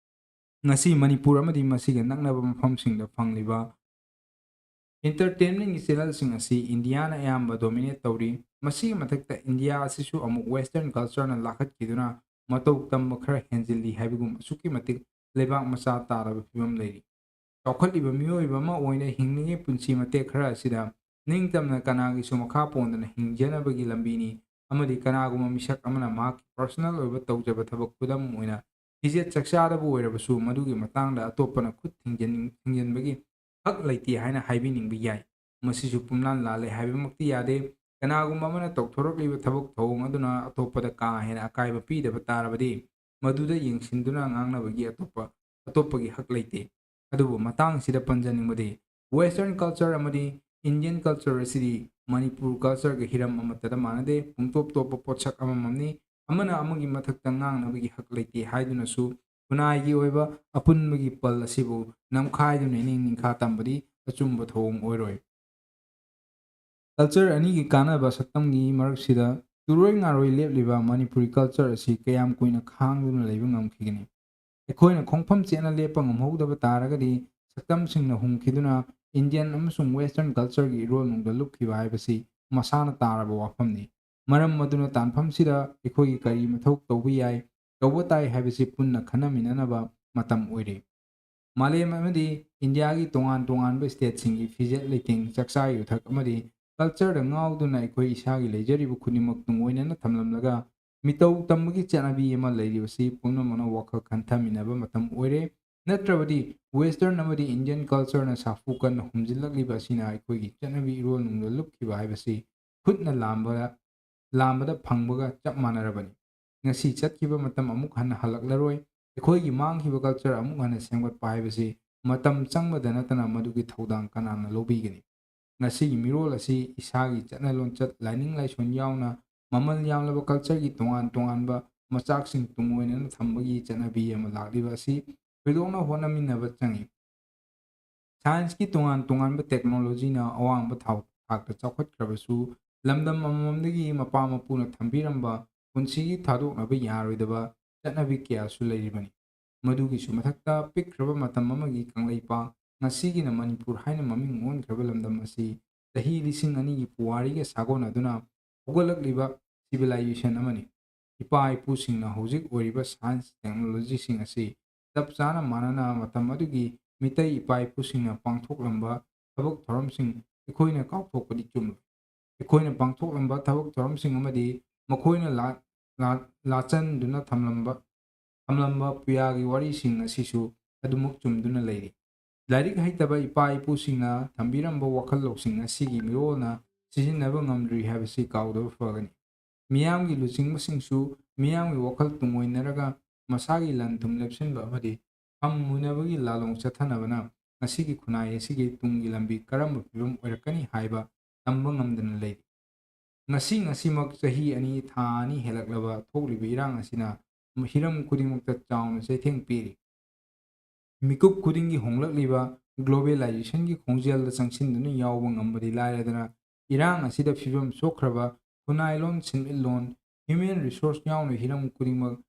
ꯉꯁꯤ ꯃꯅꯤꯄꯨꯔ ꯑꯃꯗꯤ ꯃꯁꯤꯒ ꯅꯛꯅꯕ ꯃꯐꯝꯁꯤꯡꯗ ꯐꯪꯂꯤꯕ entertainmentꯀꯤ channelꯁꯤꯡ ꯑꯁꯤ ꯏꯟꯗꯤꯌꯥꯅ ꯑꯌꯥꯝꯕ dominate ꯇꯧꯔꯤ꯫ ꯃꯁꯤꯒꯤ ꯃꯊꯛꯇ ꯏꯟꯗꯤꯌꯥ ꯑꯁꯤꯁꯨ ꯑꯃꯨꯛ western cultureꯅ ꯂꯥꯈꯠꯈꯤꯗꯨꯅ ꯃꯇꯧ ꯇꯝꯕ ꯈꯔ ꯍꯦꯟꯖꯤꯜꯂꯤ ꯍꯥꯏꯕꯒꯨꯝ ꯑꯁꯨꯛꯀꯤ ꯃꯇꯤꯛ ꯂꯩꯕꯥꯛ ꯃꯆꯥ ꯇꯥꯔꯕ ꯐꯤꯕꯝ ꯂꯩꯔꯤ꯫ ꯆꯥꯎꯈꯠꯂꯤꯕ ꯃꯤꯑꯣꯏꯕ ꯑꯃ ꯑꯣꯏꯅ ꯍꯤꯡꯂꯤꯉꯩ ꯄꯨꯟꯁꯤ ꯃꯇꯦꯛ ꯈꯔ ꯑꯁꯤꯗ ꯅꯤꯡꯇꯝꯅ ꯀꯅꯥꯒꯤꯁꯨ ꯃꯈꯥ ꯄꯣꯟꯗꯅ ꯍꯤꯡꯖꯅꯕꯒꯤ ꯂꯝꯕꯤꯅꯤ, ꯑꯃꯗꯤ ꯀꯅꯥꯒꯨꯝꯕ ꯃꯤꯁꯛ ꯑꯃꯅ ꯃꯍꯥꯛꯀꯤ personal ꯑꯣꯏꯕ ꯇꯧꯖꯕ ꯊꯕꯛ, ꯈꯨꯗꯝ ꯑꯣꯏꯅ ꯐꯤꯖꯦꯠ ꯆꯥꯛꯆꯥꯗꯕꯨ ꯑꯣꯏꯔꯕꯁꯨ, ꯃꯗꯨꯒꯤ ꯃꯇꯥꯡꯗ ꯑꯇꯣꯞꯄꯅ ꯈꯨꯠ ꯊꯤꯡꯖꯤꯟ-, ꯊꯤꯡꯖꯤꯟꯕꯒꯤ ꯍꯛ ꯂꯩꯇꯦ ꯍꯥꯏꯅ ꯍꯥꯏꯕꯤꯅꯤꯡꯕ ꯌꯥꯏ꯫ ꯃꯁꯤꯁꯨ ꯄꯨꯝꯂꯥꯟ ꯂꯥꯜꯂꯦ ꯍꯥꯏꯕꯃꯛꯇꯤ ꯌꯥꯗꯦ꯫ ꯀꯅꯥꯒꯨꯝꯕ ꯑꯃꯅ ꯇꯧꯊꯣꯔꯛꯂꯤꯕ ꯊꯕꯛ ꯊꯧꯑꯣꯡ ꯑꯗꯨꯅ ꯑꯇꯣꯞꯄꯗ ꯀꯥ ꯍꯦꯟꯅ ꯑꯀꯥꯏꯕ ꯄꯤꯗꯕ ꯇꯥꯔꯕꯗꯤ, ꯃꯗꯨꯗ ꯌꯦꯡꯁꯤꯟꯗꯨꯅ ꯉꯥꯡꯅꯕꯒꯤ ꯑꯇꯣꯞꯄ ꯑꯇꯣꯞꯄꯒꯤ ꯍꯛ ꯂꯩꯇꯦ꯫ ꯑꯗꯨꯕꯨ ꯃꯇꯥꯡꯁꯤꯗ ꯄꯟꯖꯅꯤꯡꯕꯗꯤ, Western culture ꯑꯃꯗꯤ Indian culture ꯑꯁꯤꯗꯤ ꯃꯅꯤꯄꯨꯔ cultureꯒ ꯍꯤꯔꯝ ꯑꯃꯠꯇꯗ ꯃꯥꯟꯅꯗꯦ, ꯄꯨꯡꯇꯣꯞ ꯇꯣꯞꯄ ꯄꯣꯠꯁꯛ ꯑꯃꯃꯝꯅꯤ꯫ ꯑꯃꯅ ꯑꯃꯒꯤ ꯃꯊꯛꯇ ꯉꯥꯡꯅꯕꯒꯤ ꯍꯛ ꯂꯩꯇꯦ ꯍꯥꯏꯗꯨꯅꯁꯨ ꯈꯨꯟꯅꯥꯏꯒꯤ ꯑꯣꯏꯕ ꯑꯄꯨꯟꯕꯒꯤ ꯄꯜ ꯑꯁꯤꯕꯨ ꯅꯝꯈꯥꯏꯗꯨꯅ ꯏꯅꯤꯡ ꯅꯤꯡꯈꯥ ꯇꯝꯕꯗꯤ ꯑꯆꯨꯝꯕ ꯊꯧꯑꯣꯡ ꯑꯣꯏꯔꯣꯏ꯫ Culture ꯑꯅꯤꯒꯤ ꯀꯥꯟꯅꯕ ꯁꯛꯇꯝꯒꯤ ꯃꯔꯛꯁꯤꯗ ꯇꯨꯔꯣꯏ ꯉꯥꯔꯣꯏ ꯂꯦꯞꯂꯤꯕ ꯃꯅꯤꯄꯨꯔꯤ culture ꯑꯁꯤ ꯀꯌꯥꯝ ꯀꯨꯏꯅ ꯈꯥꯡꯗꯨꯅ ꯂꯩꯕ ꯉꯝꯈꯤꯒꯅꯤ? ꯑꯩꯈꯣꯏꯅ ꯈꯣꯡꯐꯝ ꯆꯦꯠꯅ ꯂꯦꯞꯄ ꯉꯝꯍꯧꯗꯕ ꯇꯥꯔꯒꯗꯤ, ꯁꯛꯇꯝꯁꯤꯡꯅ ꯍꯨꯝꯈꯤꯗꯨꯅ Indian ꯑꯃꯁꯨꯡ Western cultureꯒꯤ ꯏꯔꯣꯜꯅꯨꯡꯗ ꯂꯨꯞꯈꯤꯕ ꯍꯥꯏꯕꯁꯤ ꯃꯁꯥꯅ ꯇꯥꯔꯕ ꯋꯥꯐꯝꯅꯤ꯫ ꯃꯔꯝ ꯑꯗꯨꯅ ꯇꯥꯟꯐꯝꯁꯤꯗ ꯑꯩꯈꯣꯏꯒꯤ ꯀꯔꯤ ꯃꯊꯧ ꯇꯧꯕ ꯌꯥꯏ, ꯇꯧꯕ ꯇꯥꯏ ꯍꯥꯏꯕꯁꯤ ꯄꯨꯟꯅ ꯈꯟꯅꯃꯤꯟꯅꯅꯕ ꯃꯇꯝ ꯑꯣꯏꯔꯦ꯫ ꯃꯥꯂꯦꯝ ꯑꯃꯗꯤ ꯏꯟꯗꯤꯌꯥꯒꯤ ꯇꯣꯉꯥꯟ ꯇꯣꯉꯥꯟꯕ stateꯁꯤꯡꯒꯤ ꯐꯤꯖꯦꯠ ꯂꯩꯇꯦꯡ, ꯆꯥꯛꯆꯥ ꯌꯨꯊꯛ ꯑꯃꯗꯤ cultureꯗ ꯉꯥꯎꯗꯨꯅ ꯑꯩꯈꯣꯏ ꯏꯁꯥꯒꯤ ꯂꯩꯖꯔꯤꯕ ꯈꯨꯗꯤꯡꯃꯛ ꯇꯨꯡꯑꯣꯏꯅꯅ ꯊꯝꯂꯝꯂꯒ, ꯃꯤꯇꯧ ꯇꯝꯕꯒꯤ ꯆꯠꯅꯕꯤ ꯑꯃ ꯂꯩꯔꯤꯕꯁꯤ ꯄꯨꯝꯅꯃꯛꯅ ꯋꯥꯈꯜ ꯈꯟꯊꯃꯤꯟꯅꯕ ꯃꯇꯝ ꯑꯣꯏꯔꯦ꯫ ꯅꯠꯇ꯭ꯔꯕꯗꯤ Western ꯑꯃꯗꯤ Indian cultureꯅ ꯁꯥꯐꯨ ꯀꯟꯅ ꯍꯨꯝꯖꯤꯜꯂꯛꯂꯤꯕ ꯑꯁꯤꯅ ꯑꯩꯈꯣꯏꯒꯤ ꯆꯠꯅꯕꯤ ꯏꯔꯣꯜꯅꯨꯡꯗ ꯂꯨꯞꯈꯤꯕ ꯍꯥꯏꯕꯁꯤ ꯈꯨꯠꯅ ꯂꯥꯝꯕꯗ, ꯂꯥꯝꯕꯗ ꯐꯪꯕꯒ ꯆꯞ ꯃꯥꯟꯅꯔꯕꯅꯤ꯫ ꯉꯁꯤ ꯆꯠꯈꯤꯕ ꯃꯇꯝ ꯑꯃꯨꯛ ꯍꯟꯅ ꯍꯜꯂꯛꯂꯔꯣꯏ꯫ ꯑꯩꯈꯣꯏꯒꯤ ꯃꯥꯡꯈꯤꯕ culture ꯑꯃꯨꯛ ꯍꯟꯅ ꯁꯦꯝꯒꯠꯄ ꯍꯥꯏꯕꯁꯤ ꯃꯇꯝ ꯆꯪꯕꯗ ꯅꯠꯇꯅ ꯃꯗꯨꯒꯤ ꯊꯧꯗꯥꯡ ꯀꯅꯥꯅ ꯂꯧꯕꯤꯒꯅꯤ? ꯉꯁꯤꯒꯤ ꯃꯤꯔꯣꯜ ꯑꯁꯤ ꯏꯁꯥꯒꯤ ꯆꯠꯅ ꯂꯣꯟꯆꯠ, ꯂꯥꯏꯅꯤꯡ ꯂꯥꯏꯁꯣꯟ ꯌꯥꯎꯅ ꯃꯃꯜ ꯌꯥꯝꯂꯕ cultureꯒꯤ ꯇꯣꯉꯥꯟ ꯇꯣꯉꯥꯟꯕ ꯃꯆꯥꯛꯁꯤꯡ ꯇꯨꯡꯑꯣꯏꯅꯅ ꯊꯝꯕꯒꯤ ꯆꯠꯅꯕꯤ ꯑꯃ ꯂꯥꯛꯂꯤꯕ ꯑꯁꯤ ꯊꯣꯏꯗꯣꯛꯅ ꯍꯣꯠꯅꯃꯤꯟꯅꯕ ꯆꯪꯏ꯫ Scienceꯀꯤ ꯇꯣꯉꯥꯟ ꯇꯣꯉꯥꯟꯕ technologyꯅ ꯑꯋꯥꯡꯕ ꯊꯥꯎ-, ꯊꯥꯛꯇ ꯆꯥꯎꯈꯠꯈ꯭ꯔꯕꯁꯨ, ꯂꯝꯗꯝ ꯑꯃꯃꯝꯗꯒꯤ ꯃꯄꯥ ꯃꯄꯨꯅ ꯊꯝꯕꯤꯔꯝꯕ ꯄꯨꯟꯁꯤꯒꯤ ꯊꯥꯗꯣꯛꯅꯕ ꯌꯥꯔꯣꯏꯗꯕ ꯆꯠꯅꯕꯤ ꯀꯌꯥꯁꯨ ꯂꯩꯔꯤꯕꯅꯤ꯫ ꯃꯗꯨꯒꯤꯁꯨ ꯃꯊꯛꯇ, ꯄꯤꯛꯈ꯭ꯔꯕ ꯃꯇꯝ ꯑꯃꯒꯤ ꯀꯪꯂꯩꯄꯥꯛ, ꯉꯁꯤꯒꯤꯅ ꯃꯅꯤꯄꯨꯔ ꯍꯥꯏꯅ ꯃꯃꯤꯡ ꯑꯣꯟꯈ꯭ꯔꯕ ꯂꯝꯗꯝ ꯑꯁꯤ ꯆꯍꯤ ꯂꯤꯁꯤꯡ ꯑꯅꯤꯒꯤ ꯄꯨꯋꯥꯔꯤꯒ ꯁꯥꯒꯣꯟꯅꯗꯨꯅ ꯍꯧꯒꯠꯂꯛꯂꯤꯕ civilization ꯑꯃꯅꯤ꯫ ꯏꯄꯥ ꯏꯄꯨꯁꯤꯡꯅ ꯍꯧꯖꯤꯛ ꯑꯣꯏꯔꯤꯕ science, technologyꯁꯤꯡ ꯑꯁꯤ ꯆꯞ ꯆꯥꯅ ꯃꯥꯟꯅꯅ ꯃꯇꯝ ꯑꯗꯨꯒꯤ ꯃꯤꯇꯩ ꯏꯄꯥ ꯏꯄꯨꯁꯤꯡꯅ ꯄꯥꯡꯊꯣꯛꯂꯝꯕ ꯊꯕꯛ ꯊꯧꯔꯝꯁꯤꯡ ꯑꯩꯈꯣꯏꯅ ꯀꯥꯎꯊꯣꯛꯄꯗꯤ ꯆꯨꯝꯂꯣꯏ꯫ ꯑꯩꯈꯣꯏꯅ ꯄꯥꯡꯊꯣꯛꯂꯝꯕ ꯊꯕꯛ ꯊꯧꯔꯝꯁꯤꯡ ꯑꯃꯗꯤ ꯃꯈꯣꯏꯅ ꯂꯥ-, ꯂꯥ-, ꯂꯥꯆꯟꯗꯨꯅ ꯊꯝꯂꯝꯕ, ꯊꯝꯂꯝꯕ ꯄꯨꯌꯥꯒꯤ ꯋꯥꯔꯤꯁꯤꯡ ꯑꯁꯤꯁꯨ ꯑꯗꯨꯃꯛ ꯆꯨꯝꯗꯨꯅ ꯂꯩꯔꯤ꯫ ꯂꯥꯏꯔꯤꯛ ꯍꯩꯇꯕ ꯏꯄꯥ ꯏꯄꯨꯁꯤꯡꯅ ꯊꯝꯕꯤꯔꯝꯕ ꯋꯥꯈꯜ ꯂꯧꯁꯤꯡ ꯑꯁꯤꯒꯤ ꯃꯤꯔꯣꯜꯅ ꯁꯤꯖꯤꯟꯅꯕ ꯉꯝꯗ꯭ꯔꯤ ꯍꯥꯏꯕꯁꯤ ꯀꯥꯎꯗꯕ ꯐꯒꯅꯤ꯫ ꯃꯤꯌꯥꯝꯒꯤ ꯂꯨꯆꯤꯡꯕꯁꯤꯡꯁꯨ ꯃꯤꯌꯥꯝꯒꯤ ꯋꯥꯈꯜ ꯇꯨꯡꯑꯣꯏꯅꯔꯒ ꯃꯁꯥꯒꯤ ꯂꯟ ꯊꯨꯝ ꯂꯦꯞꯁꯤꯟꯕ ꯑꯃꯗꯤ ꯐꯝ ꯃꯨꯟꯅꯕꯒꯤ ꯂꯥꯂꯣꯡ ꯆꯠꯊꯅꯕꯅ ꯉꯁꯤꯒꯤ ꯈꯨꯟꯅꯥꯏ ꯑꯁꯤꯒꯤ ꯇꯨꯡꯒꯤ ꯂꯝꯕꯤ ꯀꯔꯝꯕ ꯐꯤꯕꯝ ꯑꯣꯏꯔꯛꯀꯅꯤ ꯍꯥꯏꯕ ꯇꯝꯕ ꯉꯝꯗꯅ ꯂꯩꯔꯤ꯫ ꯉꯁꯤ ꯉꯁꯤꯃꯛ ꯆꯍꯤ ꯑꯅꯤ ꯊꯥ ꯑꯅꯤ ꯍꯦꯜꯂꯛꯂꯕ ꯊꯣꯛꯂꯤꯕ ꯏꯔꯥꯡ ꯑꯁꯤꯅ ꯍꯤꯔꯝ ꯈꯨꯗꯤꯡꯃꯛꯇ ꯆꯥꯎꯅ ꯆꯩꯊꯦꯡ ꯄꯤꯔꯤ꯫ ꯃꯤꯀꯨꯞ ꯈꯨꯗꯤꯡꯒꯤ ꯍꯣꯡꯂꯛꯂꯤꯕ globalizationꯒꯤ ꯈꯣꯡꯖꯦꯜꯗ ꯆꯪꯁꯤꯟꯗꯨꯅ ꯌꯥꯎꯕ ꯉꯝꯕꯗꯤ ꯂꯥꯏꯔꯗꯅ, ꯏꯔꯥꯡ ꯑꯁꯤꯗ ꯐꯤꯕꯝ ꯁꯣꯛꯈ꯭ꯔꯕ ꯈꯨꯟꯅꯥꯏꯂꯣꯟ, ꯁꯦꯟꯃꯤꯠꯂꯣꯟ, human resource ꯌꯥꯎꯅ ꯍꯤꯔꯝ ꯈꯨꯗꯤꯡꯃꯛ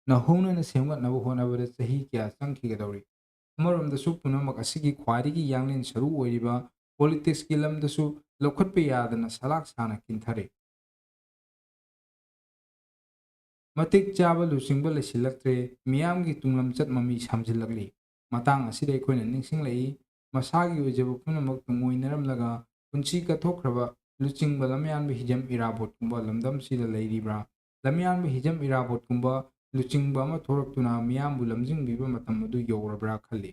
ꯅꯧꯍꯧꯅꯅ ꯁꯦꯝꯒꯠꯅꯕ ꯍꯣꯠꯅꯕꯗ ꯆꯍꯤ ꯀꯌꯥ ꯆꯪꯈꯤꯒꯗꯧꯔꯤ꯫ ꯑꯃꯔꯣꯝꯗꯁꯨ ꯄꯨꯝꯅꯃꯛ ꯑꯁꯤꯒꯤ ꯈ꯭ꯋꯥꯏꯗꯒꯤ ꯌꯥꯡꯂꯦꯟ ꯁꯔꯨ ꯑꯣꯏꯔꯤꯕ politicsꯀꯤ ꯂꯝꯗꯁꯨ ꯂꯧꯈꯠꯄ ꯌꯥꯗꯅ ꯁꯂꯥꯛ ꯁꯥꯅ ꯀꯤꯟꯊꯔꯤ꯫ ꯃꯇꯤꯛ ꯆꯥꯕ ꯂꯨꯆꯤꯡꯕ ꯂꯩꯁꯤꯜꯂꯛꯇ꯭ꯔꯦ, ꯃꯤꯌꯥꯝꯒꯤ ꯇꯨꯡꯂꯝꯆꯠ ꯃꯃꯤ ꯁꯥꯝꯖꯤꯜꯂꯛꯂꯤ꯫ ꯃꯇꯥꯡ ꯑꯁꯤꯗ ꯑꯩꯈꯣꯏꯅ ꯅꯤꯡꯁꯤꯡꯂꯛꯏ, ꯃꯁꯥꯒꯤ ꯑꯣꯏꯖꯕ ꯄꯨꯝꯅꯃꯛ ꯇꯨꯡꯑꯣꯏꯅꯔꯝꯂꯒ ꯄꯨꯟꯁꯤ ꯀꯠꯊꯣꯛꯈ꯭ꯔꯕ ꯂꯨꯆꯤꯡꯕ ꯂꯝꯌꯥꯟꯕ ꯍꯤꯖꯝ ꯏꯔꯥꯕꯣꯠꯀꯨꯝꯕ ꯂꯝꯗꯝꯁꯤꯗ ꯂꯩꯔꯤꯕ꯭ꯔꯥ? ꯂꯝꯌꯥꯟꯕ ꯍꯤꯖꯝ ꯏꯔꯥꯕꯣꯠꯀꯨꯝꯕ ꯂꯨꯆꯤꯡꯕ ꯑꯃ ꯊꯣꯔꯛꯇꯨꯅ ꯃꯤꯌꯥꯝꯕꯨ ꯂꯝꯖꯤꯡꯕꯤꯕ ꯃꯇꯝ ꯑꯗꯨ ꯌꯧꯔꯕ꯭ꯔꯥ ꯈꯜꯂꯤ꯫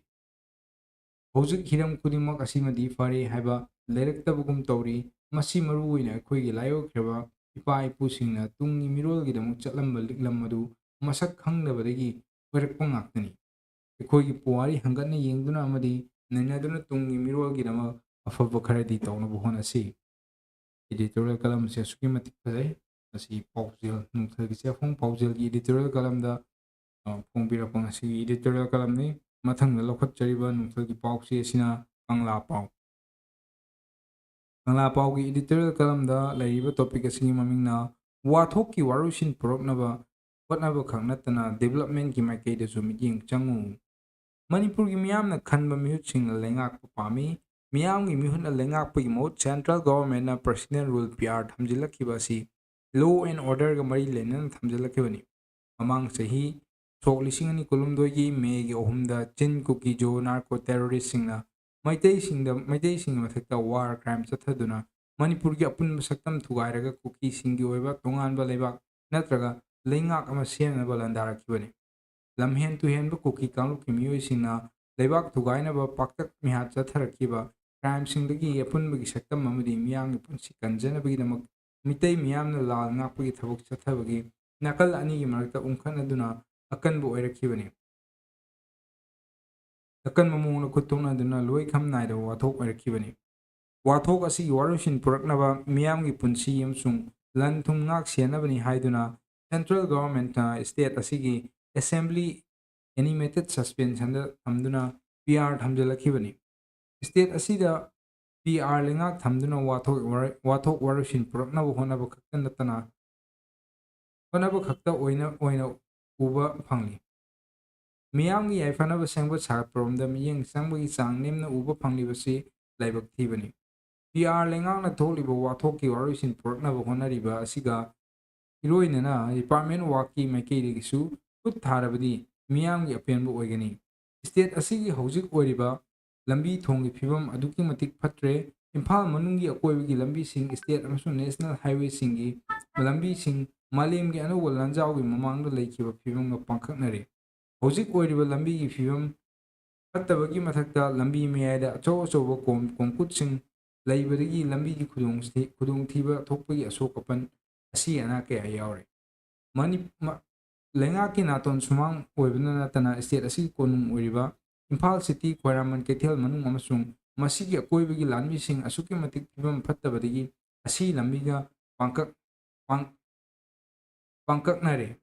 ꯍꯧꯖꯤꯛ ꯍꯤꯔꯝ ꯈꯨꯗꯤꯡꯃꯛ ꯑꯁꯤꯃꯗꯤ ꯐꯔꯦ ꯍꯥꯏꯕ ꯂꯩꯔꯛꯇꯕꯒꯨꯝ ꯇꯧꯔꯤ꯫ ꯃꯁꯤ ꯃꯔꯨ ꯑꯣꯏꯅ ꯑꯩꯈꯣꯏꯒꯤ ꯂꯥꯏꯑꯣꯏꯈ꯭ꯔꯕ ꯏꯄꯥ ꯏꯄꯨꯁꯤꯡꯅ ꯇꯨꯡꯒꯤ ꯃꯤꯔꯣꯜꯒꯤꯗꯃꯛ ꯆꯠꯂꯝꯕ ꯂꯤꯛꯂꯝ ꯑꯗꯨ ꯃꯁꯛ ꯈꯪꯗꯕꯗꯒꯤ ꯑꯣꯏꯔꯛꯄ ꯉꯥꯛꯇꯅꯤ꯫ ꯑꯩꯈꯣꯏꯒꯤ ꯄꯨꯋꯥꯔꯤ ꯍꯪꯒꯠꯅ ꯌꯦꯡꯗꯨꯅ ꯑꯃꯗꯤ ꯅꯩꯅꯗꯨꯅ ꯇꯨꯡꯒꯤ ꯃꯤꯔꯣꯜꯒꯤꯗꯃꯛ ꯑꯐꯕ ꯈꯔꯗꯤ ꯇꯧꯅꯕ ꯍꯣꯠꯅꯁꯤ꯫ Editorial column ꯑꯁꯤ ꯑꯁꯨꯛꯀꯤ ꯃꯇꯤꯛ ꯐꯖꯩ꯫ ꯃꯁꯤ ꯄꯥꯎꯖꯦꯜ, ꯅꯨꯡꯊꯤꯜꯒꯤ ꯆꯦꯐꯣꯡ ꯄꯥꯎꯖꯦꯜꯒꯤ editorial columnꯗ, ꯑ, ꯐꯣꯡꯕꯤꯔꯛꯄ ꯉꯁꯤꯒꯤ editorial columnꯅꯤ꯫ ꯃꯊꯪꯗ ꯂꯧꯈꯠꯆꯔꯤꯕ ꯅꯨꯡꯊꯤꯜꯒꯤ ꯄꯥꯎꯆꯦ ꯑꯁꯤꯅ ꯀꯪꯂꯥ ꯄꯥꯎ꯫ ꯀꯪꯂꯥ ꯄꯥꯎꯒꯤ editorial columnꯗ ꯂꯩꯔꯤꯕ topic ꯑꯁꯤꯒꯤ ꯃꯃꯤꯡꯅ "ꯋꯥꯊꯣꯛꯀꯤ ꯋꯥꯔꯣꯏꯁꯤꯟ ꯄꯨꯔꯛꯅꯕ ꯍꯣꯠꯅꯕ ꯈꯛ ꯅꯠꯇꯅ developmentꯀꯤ ꯃꯥꯏꯀꯩꯗꯁꯨ ꯃꯤꯠꯌꯦꯡ ꯆꯪꯉꯨ"꯫ ꯃꯅꯤꯄꯨꯔꯒꯤ ꯃꯤꯌꯥꯝꯅ ꯈꯟꯕ ꯃꯤꯍꯨꯠꯁꯤꯡꯅ ꯂꯩꯉꯥꯛꯄ ꯄꯥꯝꯃꯤ꯫ ꯃꯤꯌꯥꯝꯒꯤ ꯃꯤꯍꯨꯠꯅ ꯂꯩꯉꯥꯛꯄꯒꯤ ꯃꯍꯨꯠ central governmentꯅ personal rule, PR ꯊꯝꯖꯤꯜꯂꯛꯈꯤꯕ ꯑꯁꯤ law and orderꯒ ꯃꯔꯤ ꯂꯩꯅꯅ ꯊꯝꯖꯤꯜꯂꯛꯈꯤꯕꯅꯤ꯫ ꯃꯃꯥꯡ ꯆꯍꯤ ꯁꯣꯛ ꯂꯤꯁꯤꯡ ꯑꯅꯤ ꯀꯨꯟꯍꯨꯝꯗꯣꯏꯒꯤ ꯃꯦꯒꯤ ꯑꯍꯨꯝꯗ ꯆꯤꯟ ꯀꯨꯀꯤ ꯖꯣ narco terroristꯁꯤꯡꯅ ꯃꯩꯇꯩꯁꯤꯡꯗ, ꯃꯩꯇꯩꯁꯤꯡꯒꯤ ꯃꯊꯛꯇ war crime ꯆꯠꯊꯗꯨꯅ ꯃꯅꯤꯄꯨꯔꯒꯤ ꯑꯄꯨꯟꯕ ꯁꯛꯇꯝ ꯊꯨꯒꯥꯏꯔꯒ ꯀꯨꯀꯤꯁꯤꯡꯒꯤ ꯑꯣꯏꯕ ꯇꯣꯉꯥꯟꯕ ꯂꯩꯕꯥꯛ ꯅꯠꯇ꯭ꯔꯒ ꯂꯩꯉꯥꯛ ꯑꯃ ꯁꯦꯝꯅꯕ ꯂꯥꯟꯗꯥꯔꯛꯈꯤꯕꯅꯤ꯫ ꯂꯝꯍꯦꯟ ꯇꯨꯍꯦꯟꯕ ꯀꯨꯀꯤ ꯀꯥꯡꯂꯨꯞꯀꯤ ꯃꯤꯑꯣꯏꯁꯤꯡꯅ ꯂꯩꯕꯥꯛ ꯊꯨꯒꯥꯏꯅꯕ ꯄꯥꯛꯇꯛ ꯃꯤꯍꯥꯠ ꯆꯠꯊꯔꯛꯈꯤꯕ crimeꯁꯤꯡꯗꯒꯤ ꯑꯄꯨꯟꯕꯒꯤ ꯁꯛꯇꯝ ꯑꯃꯗꯤ ꯃꯤꯌꯥꯝꯒꯤ ꯄꯨꯟꯁꯤ ꯀꯟꯖꯅꯕꯒꯤꯗꯃꯛ ꯃꯤꯇꯩ ꯃꯤꯌꯥꯝꯅ ꯂꯥꯜ ꯉꯥꯛꯄꯒꯤ ꯊꯕꯛ ꯆꯠꯊꯕꯒꯤ ꯅꯥꯀꯜ ꯑꯅꯤꯒꯤ ꯃꯔꯛꯇ ꯎꯪꯈꯠꯅꯗꯨꯅ ꯑꯀꯟꯕ ꯑꯣꯏꯔꯛꯈꯤꯕꯅꯤ꯫ ꯑꯀꯟꯕ ꯃꯑꯣꯡꯗ ꯈꯨꯠ ꯊꯣꯛꯅꯗꯨꯅ ꯂꯣꯏꯈꯝ ꯅꯥꯏꯗꯕ ꯋꯥꯊꯣꯛ ꯑꯣꯏꯔꯛꯈꯤꯕꯅꯤ꯫ ꯋꯥꯊꯣꯛ ꯑꯁꯤꯒꯤ ꯋꯥꯔꯣꯏꯁꯤꯟ ꯄꯨꯔꯛꯅꯕ ꯃꯤꯌꯥꯝꯒꯤ ꯄꯨꯟꯁꯤ ꯑꯃꯁꯨꯡ ꯂꯟ ꯊꯨꯝ ꯉꯥꯛ ꯁꯦꯟꯅꯕꯅꯤ ꯍꯥꯏꯗꯨꯅ central governmentꯅ state ꯑꯁꯤꯒꯤ assembly animated suspensionꯗ ꯊꯝꯗꯨꯅ P R ꯊꯝꯖꯤꯜꯂꯛꯈꯤꯕꯅꯤ꯫ State ꯑꯁꯤꯗ P R ꯂꯩꯉꯥꯛ ꯊꯝꯗꯨꯅ ꯋꯥꯊꯣꯛ ꯋꯥꯔꯣꯏ-, ꯋꯥꯊꯣꯛ ꯋꯥꯔꯣꯏꯁꯤꯟ ꯄꯨꯔꯛꯅꯕ ꯍꯣꯠꯅꯕ ꯈꯛꯇ ꯅꯠꯇꯅ, ꯍꯣꯠꯅꯕ ꯈꯛꯇ ꯑꯣꯏꯅ, ꯑꯣꯏꯅ ꯎꯕ ꯐꯪꯂꯤ꯫ ꯃꯤꯌꯥꯝꯒꯤ ꯌꯥꯏꯐꯅꯕ ꯁꯦꯝꯒꯠ ꯁꯥꯒꯠꯄꯔꯣꯝꯗ ꯃꯤꯠꯌꯦꯡ ꯆꯪꯕꯒꯤ ꯆꯥꯡ ꯅꯦꯝꯅ ꯎꯕ ꯐꯪꯂꯤꯕꯁꯤ ꯂꯥꯏꯕꯛ ꯊꯤꯕꯅꯤ꯫ P R ꯂꯩꯉꯥꯛꯅ ꯊꯣꯛꯂꯤꯕ ꯋꯥꯊꯣꯛꯀꯤ ꯋꯥꯔꯣꯏꯁꯤꯟ ꯄꯨꯔꯛꯅꯕ ꯍꯣꯠꯅꯔꯤꯕ ꯑꯁꯤꯒ ꯏꯔꯣꯏꯅꯅ department workꯀꯤ ꯃꯥꯏꯀꯩꯗꯒꯤꯁꯨ ꯈꯨꯠ ꯊꯥꯔꯕꯗꯤ ꯃꯤꯌꯥꯝꯒꯤ ꯑꯄꯦꯟꯕ ꯑꯣꯏꯒꯅꯤ꯫ State ꯑꯁꯤꯒꯤ ꯍꯧꯖꯤꯛ ꯑꯣꯏꯔꯤꯕ ꯂꯝꯕꯤ ꯊꯣꯡꯒꯤ ꯐꯤꯕꯝ ꯑꯗꯨꯛꯀꯤ ꯃꯇꯤꯛ ꯐꯠꯇ꯭ꯔꯦ꯫ ꯏꯝꯐꯥꯜ ꯃꯅꯨꯡꯒꯤ ꯑꯀꯣꯏꯕꯒꯤ ꯂꯝꯕꯤꯁꯤꯡ, state ꯑꯃꯁꯨꯡ national highwayꯁꯤꯡꯒꯤ ꯂꯝꯕꯤꯁꯤꯡ ꯃꯥꯂꯦꯝꯒꯤ ꯑꯅꯧꯕ ꯂꯥꯟꯖꯥꯎꯒꯤ ꯃꯃꯥꯡꯗ ꯂꯩꯈꯤꯕ ꯐꯤꯕꯝꯒ ꯄꯥꯡꯈꯛꯅꯔꯦ꯫ ꯍꯧꯖꯤꯛ ꯑꯣꯏꯔꯤꯕ ꯂꯝꯕꯤꯒꯤ ꯐꯤꯕꯝ ꯐꯠꯇꯕꯒꯤ ꯃꯊꯛꯇ ꯂꯝꯕꯤ ꯃꯌꯥꯏꯗ ꯑꯆꯧ ꯑꯆꯧꯕ ꯀꯣꯝ-, ꯀꯣꯡꯀꯨꯠꯁꯤꯡ ꯂꯩꯕꯗꯒꯤ ꯂꯝꯕꯤꯒꯤ ꯈꯨꯗꯣꯡ-, ꯈꯨꯗꯣꯡꯊꯤꯕ ꯊꯣꯛꯄꯒꯤ ꯑꯁꯣꯛ ꯑꯄꯟ, ꯑꯁꯤ ꯑꯅꯥ ꯀꯌꯥ ꯌꯥꯎꯔꯦ꯫ ꯃꯅꯤ-, ꯃ-, ꯂꯩꯉꯥꯛꯀꯤ ꯅꯥꯇꯣꯟ ꯁꯨꯃꯥꯡ ꯑꯣꯏꯕꯅ ꯅꯠꯇꯅ state ꯑꯁꯤꯒꯤ ꯀꯣꯅꯨꯡ ꯑꯣꯏꯔꯤꯕ ꯏꯝꯐꯥꯜ city, ꯈ꯭ꯋꯥꯏꯔꯝꯕꯟ ꯀꯩꯊꯦꯜ ꯃꯅꯨꯡ ꯑꯃꯁꯨꯡ ꯃꯁꯤꯒꯤ ꯑꯀꯣꯏꯕꯒꯤ ꯂꯝꯕꯤꯁꯤꯡ ꯑꯁꯨꯛꯀꯤ ꯃꯇꯤꯛ ꯐꯤꯕꯝ ꯐꯠꯇꯕꯗꯒꯤ ꯑꯁꯤ ꯂꯝꯕꯤꯒ ꯄꯥꯡꯀꯛ-, ꯄꯥꯡ-, ꯄꯥꯡꯀꯛꯅꯔꯦ꯫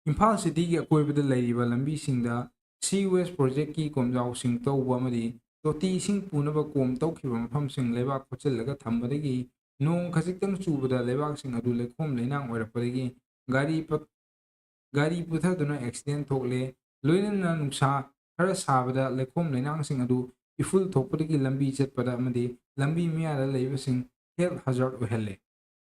ꯏꯝꯐꯥꯜ cityꯒꯤ ꯑꯀꯣꯏꯕꯗ ꯂꯩꯔꯤꯕ ꯂꯝꯕꯤꯁꯤꯡꯗ sewage projectꯀꯤ ꯀꯣꯝꯖꯥꯎꯁꯤꯡ ꯇꯧꯕ ꯑꯃꯗꯤ ꯇꯣꯇꯤ ꯏꯁꯤꯡ ꯄꯨꯅꯕ ꯀꯣꯝ ꯇꯧꯈꯤꯕ ꯃꯐꯝꯁꯤꯡ ꯂꯩꯕꯥꯛ ꯈꯣꯠꯆꯤꯜꯂꯒ ꯊꯝꯕꯗꯒꯤ ꯅꯣꯡ ꯈꯖꯤꯛꯇꯪ ꯆꯨꯕꯗ ꯂꯩꯕꯥꯛꯁꯤꯡ ꯑꯗꯨ ꯂꯩꯈꯣꯝ ꯂꯩꯅꯥꯡ ꯑꯣꯏꯔꯛꯄꯗꯒꯤ ꯒꯥꯔꯤ ꯄ-, ꯒꯥꯔꯤ ꯄꯨꯊꯗꯨꯅ accident ꯊꯣꯛꯂꯦ꯫ ꯂꯣꯏꯅꯅ ꯅꯨꯡꯁꯥ ꯈꯔ ꯁꯥꯕꯗ ꯂꯩꯈꯣꯝ ꯂꯩꯅꯥꯡꯁꯤꯡ ꯑꯗꯨ ꯏꯐꯨꯜ ꯊꯣꯛꯄꯗꯒꯤ ꯂꯝꯕꯤ ꯆꯠꯄꯗ ꯑꯃꯗꯤ ꯂꯝꯕꯤ ꯃꯌꯥꯗ ꯂꯩꯕꯁꯤꯡ health hazard ꯑꯣꯏꯍꯜꯂꯦ꯫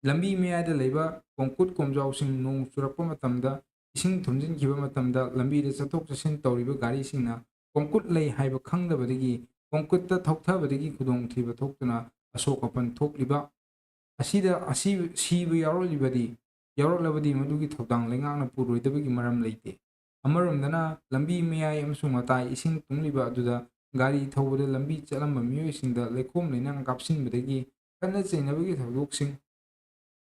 ꯂꯝꯕꯤ ꯃꯌꯥꯏꯗ ꯂꯩꯕ ꯀꯣꯡꯀꯨꯠ ꯀꯣꯝꯖꯥꯎꯁꯤꯡ ꯅꯣꯡ ꯆꯨꯔꯛꯄ ꯃꯇꯝꯗ, ꯏꯁꯤꯡ ꯊꯨꯝꯖꯤꯟꯈꯤꯕ ꯃꯇꯝꯗ ꯂꯝꯕꯤꯗ ꯆꯠꯊꯣꯛ ꯆꯠꯁꯤꯟ ꯇꯧꯔꯤꯕ ꯒꯥꯔꯤꯁꯤꯡꯅ ꯀꯣꯡꯀꯨꯠ ꯂꯩ ꯍꯥꯏꯕ ꯈꯪꯗꯕꯗꯒꯤ ꯀꯣꯡꯀꯨꯠꯇ ꯊꯧꯊꯕꯗꯒꯤ ꯈꯨꯗꯣꯡꯊꯤꯕ ꯊꯣꯛꯇꯨꯅ ꯑꯁꯣꯛ ꯑꯄꯟ ꯊꯣꯛꯂꯤꯕ ꯑꯁꯤꯗ ꯑꯁꯤ-, ꯁꯤꯕ ꯌꯥꯎꯔꯛꯂꯤꯕꯗꯤ, ꯌꯥꯎꯔꯛꯂꯕꯗꯤ ꯃꯗꯨꯒꯤ ꯊꯧꯗꯥꯡ ꯂꯩꯉꯥꯛꯅ ꯄꯨꯔꯣꯏꯗꯕꯒꯤ ꯃꯔꯝ ꯂꯩꯇꯦ꯫ ꯑꯃꯔꯣꯝꯗꯅ ꯂꯝꯕꯤ ꯃꯌꯥꯏ ꯑꯃꯁꯨꯡ ꯃꯇꯥꯏ ꯏꯁꯤꯡ ꯇꯨꯡꯂꯤꯕ ꯑꯗꯨꯗ ꯒꯥꯔꯤ ꯊꯧꯕꯗ ꯂꯝꯕꯤ ꯆꯠꯂꯝꯕ ꯃꯤꯑꯣꯏꯁꯤꯡꯗ ꯂꯩꯈꯣꯝ ꯂꯩꯅꯥꯡ ꯀꯥꯞꯁꯤꯟꯕꯗꯒꯤ ꯈꯠꯅ ꯆꯩꯅꯕꯒꯤ ꯊꯧꯗꯣꯛꯁꯤꯡ,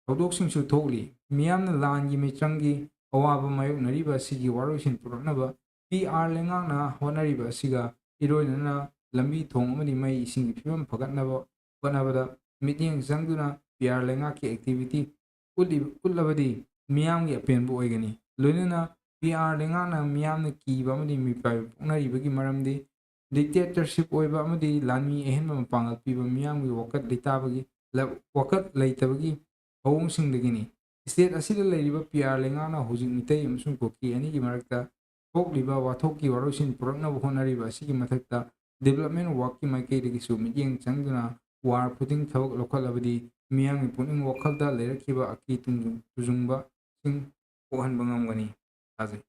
ꯊꯧꯗꯣꯛꯁꯤꯡꯁꯨ ꯊꯣꯛꯂꯤ꯫ ꯃꯤꯌꯥꯝꯅ ꯂꯥꯟꯒꯤ ꯃꯤꯆꯪꯒꯤ ꯑꯋꯥꯕ ꯃꯥꯌꯣꯛꯅꯔꯤꯕ ꯑꯁꯤꯒꯤ ꯋꯥꯔꯣꯏꯁꯤꯟ ꯄꯨꯔꯛꯅꯕ ꯄꯤ ꯑꯥꯔ ꯂꯩꯉꯥꯛꯅ ꯍꯣꯠꯅꯔꯤꯕ ꯑꯁꯤꯒ ꯏꯔꯣꯏꯅꯅ ꯂꯝꯕꯤ ꯊꯣꯡ ꯑꯃꯗꯤ ꯃꯩ ꯏꯁꯤꯡꯒꯤ ꯐꯤꯕꯝ ꯐꯒꯠꯅꯕ ꯍꯣꯠꯅꯕꯗ ꯃꯤꯠꯌꯦꯡ ꯆꯪꯗꯨꯅ ꯄꯤ ꯑꯥꯔ ꯂꯩꯉꯥꯛꯀꯤ activity ꯎꯠꯂꯤ-, ꯎꯠꯂꯕꯗꯤ ꯃꯤꯌꯥꯝꯒꯤ ꯑꯄꯦꯟꯕ ꯑꯣꯏꯒꯅꯤ꯫ ꯂꯣꯏꯅꯅ ꯄꯤ ꯑꯥꯔ ꯂꯩꯉꯥꯛꯅ ꯃꯤꯌꯥꯝꯅ ꯀꯤꯕ ꯑꯃꯗꯤ ꯃꯤꯄꯥꯏꯕ ꯄꯣꯛꯅꯔꯤꯕꯒꯤ ꯃꯔꯝꯗꯤ dictatorship ꯑꯣꯏꯕ ꯑꯃꯗꯤ ꯂꯥꯟꯃꯤ ꯑꯍꯦꯟꯕ ꯃꯄꯥꯡꯒꯜ ꯄꯤꯕ ꯃꯤꯌꯥꯝꯒꯤ ꯋꯥꯀꯠ ꯂꯩꯇꯥꯕꯒꯤ, ꯂ-, ꯋꯥꯀꯠ ꯂꯩꯇꯕꯒꯤ ꯊꯧꯑꯣꯡꯁꯤꯡꯗꯒꯤꯅꯤ꯫ State ꯑꯁꯤꯗ ꯂꯩꯔꯤꯕ ꯄꯤ ꯑꯥꯔ ꯂꯩꯉꯥꯛꯅ ꯍꯧꯖꯤꯛ ꯃꯤꯇꯩ ꯑꯃꯁꯨꯡ ꯀꯨꯀꯤ ꯑꯅꯤꯒꯤ ꯃꯔꯛꯇ ꯊꯣꯛꯂꯤꯕ ꯋꯥꯊꯣꯛꯀꯤ ꯋꯥꯔꯣꯏꯁꯤꯟ ꯄꯨꯔꯛꯅꯕ ꯍꯣꯠꯅꯔꯤꯕ ꯑꯁꯤꯒꯤ ꯃꯊꯛꯇ development workꯀꯤ ꯃꯥꯏꯀꯩꯗꯒꯤꯁꯨ ꯃꯤꯠꯌꯦꯡ ꯆꯪꯗꯨꯅ war footing ꯊꯕꯛ ꯂꯧꯈꯠꯂꯕꯗꯤ ꯃꯤꯌꯥꯝꯒꯤ ꯄꯨꯛꯅꯤꯡ ꯋꯥꯈꯜꯗ ꯂꯩꯔꯛꯈꯤꯕ ꯑꯀꯤ ꯇꯨꯡ-, ꯇꯨꯖꯨꯡꯕꯁꯤꯡ ꯀꯣꯛꯍꯟꯕ ꯉꯝꯒꯅꯤ ꯊꯥꯖꯩ꯫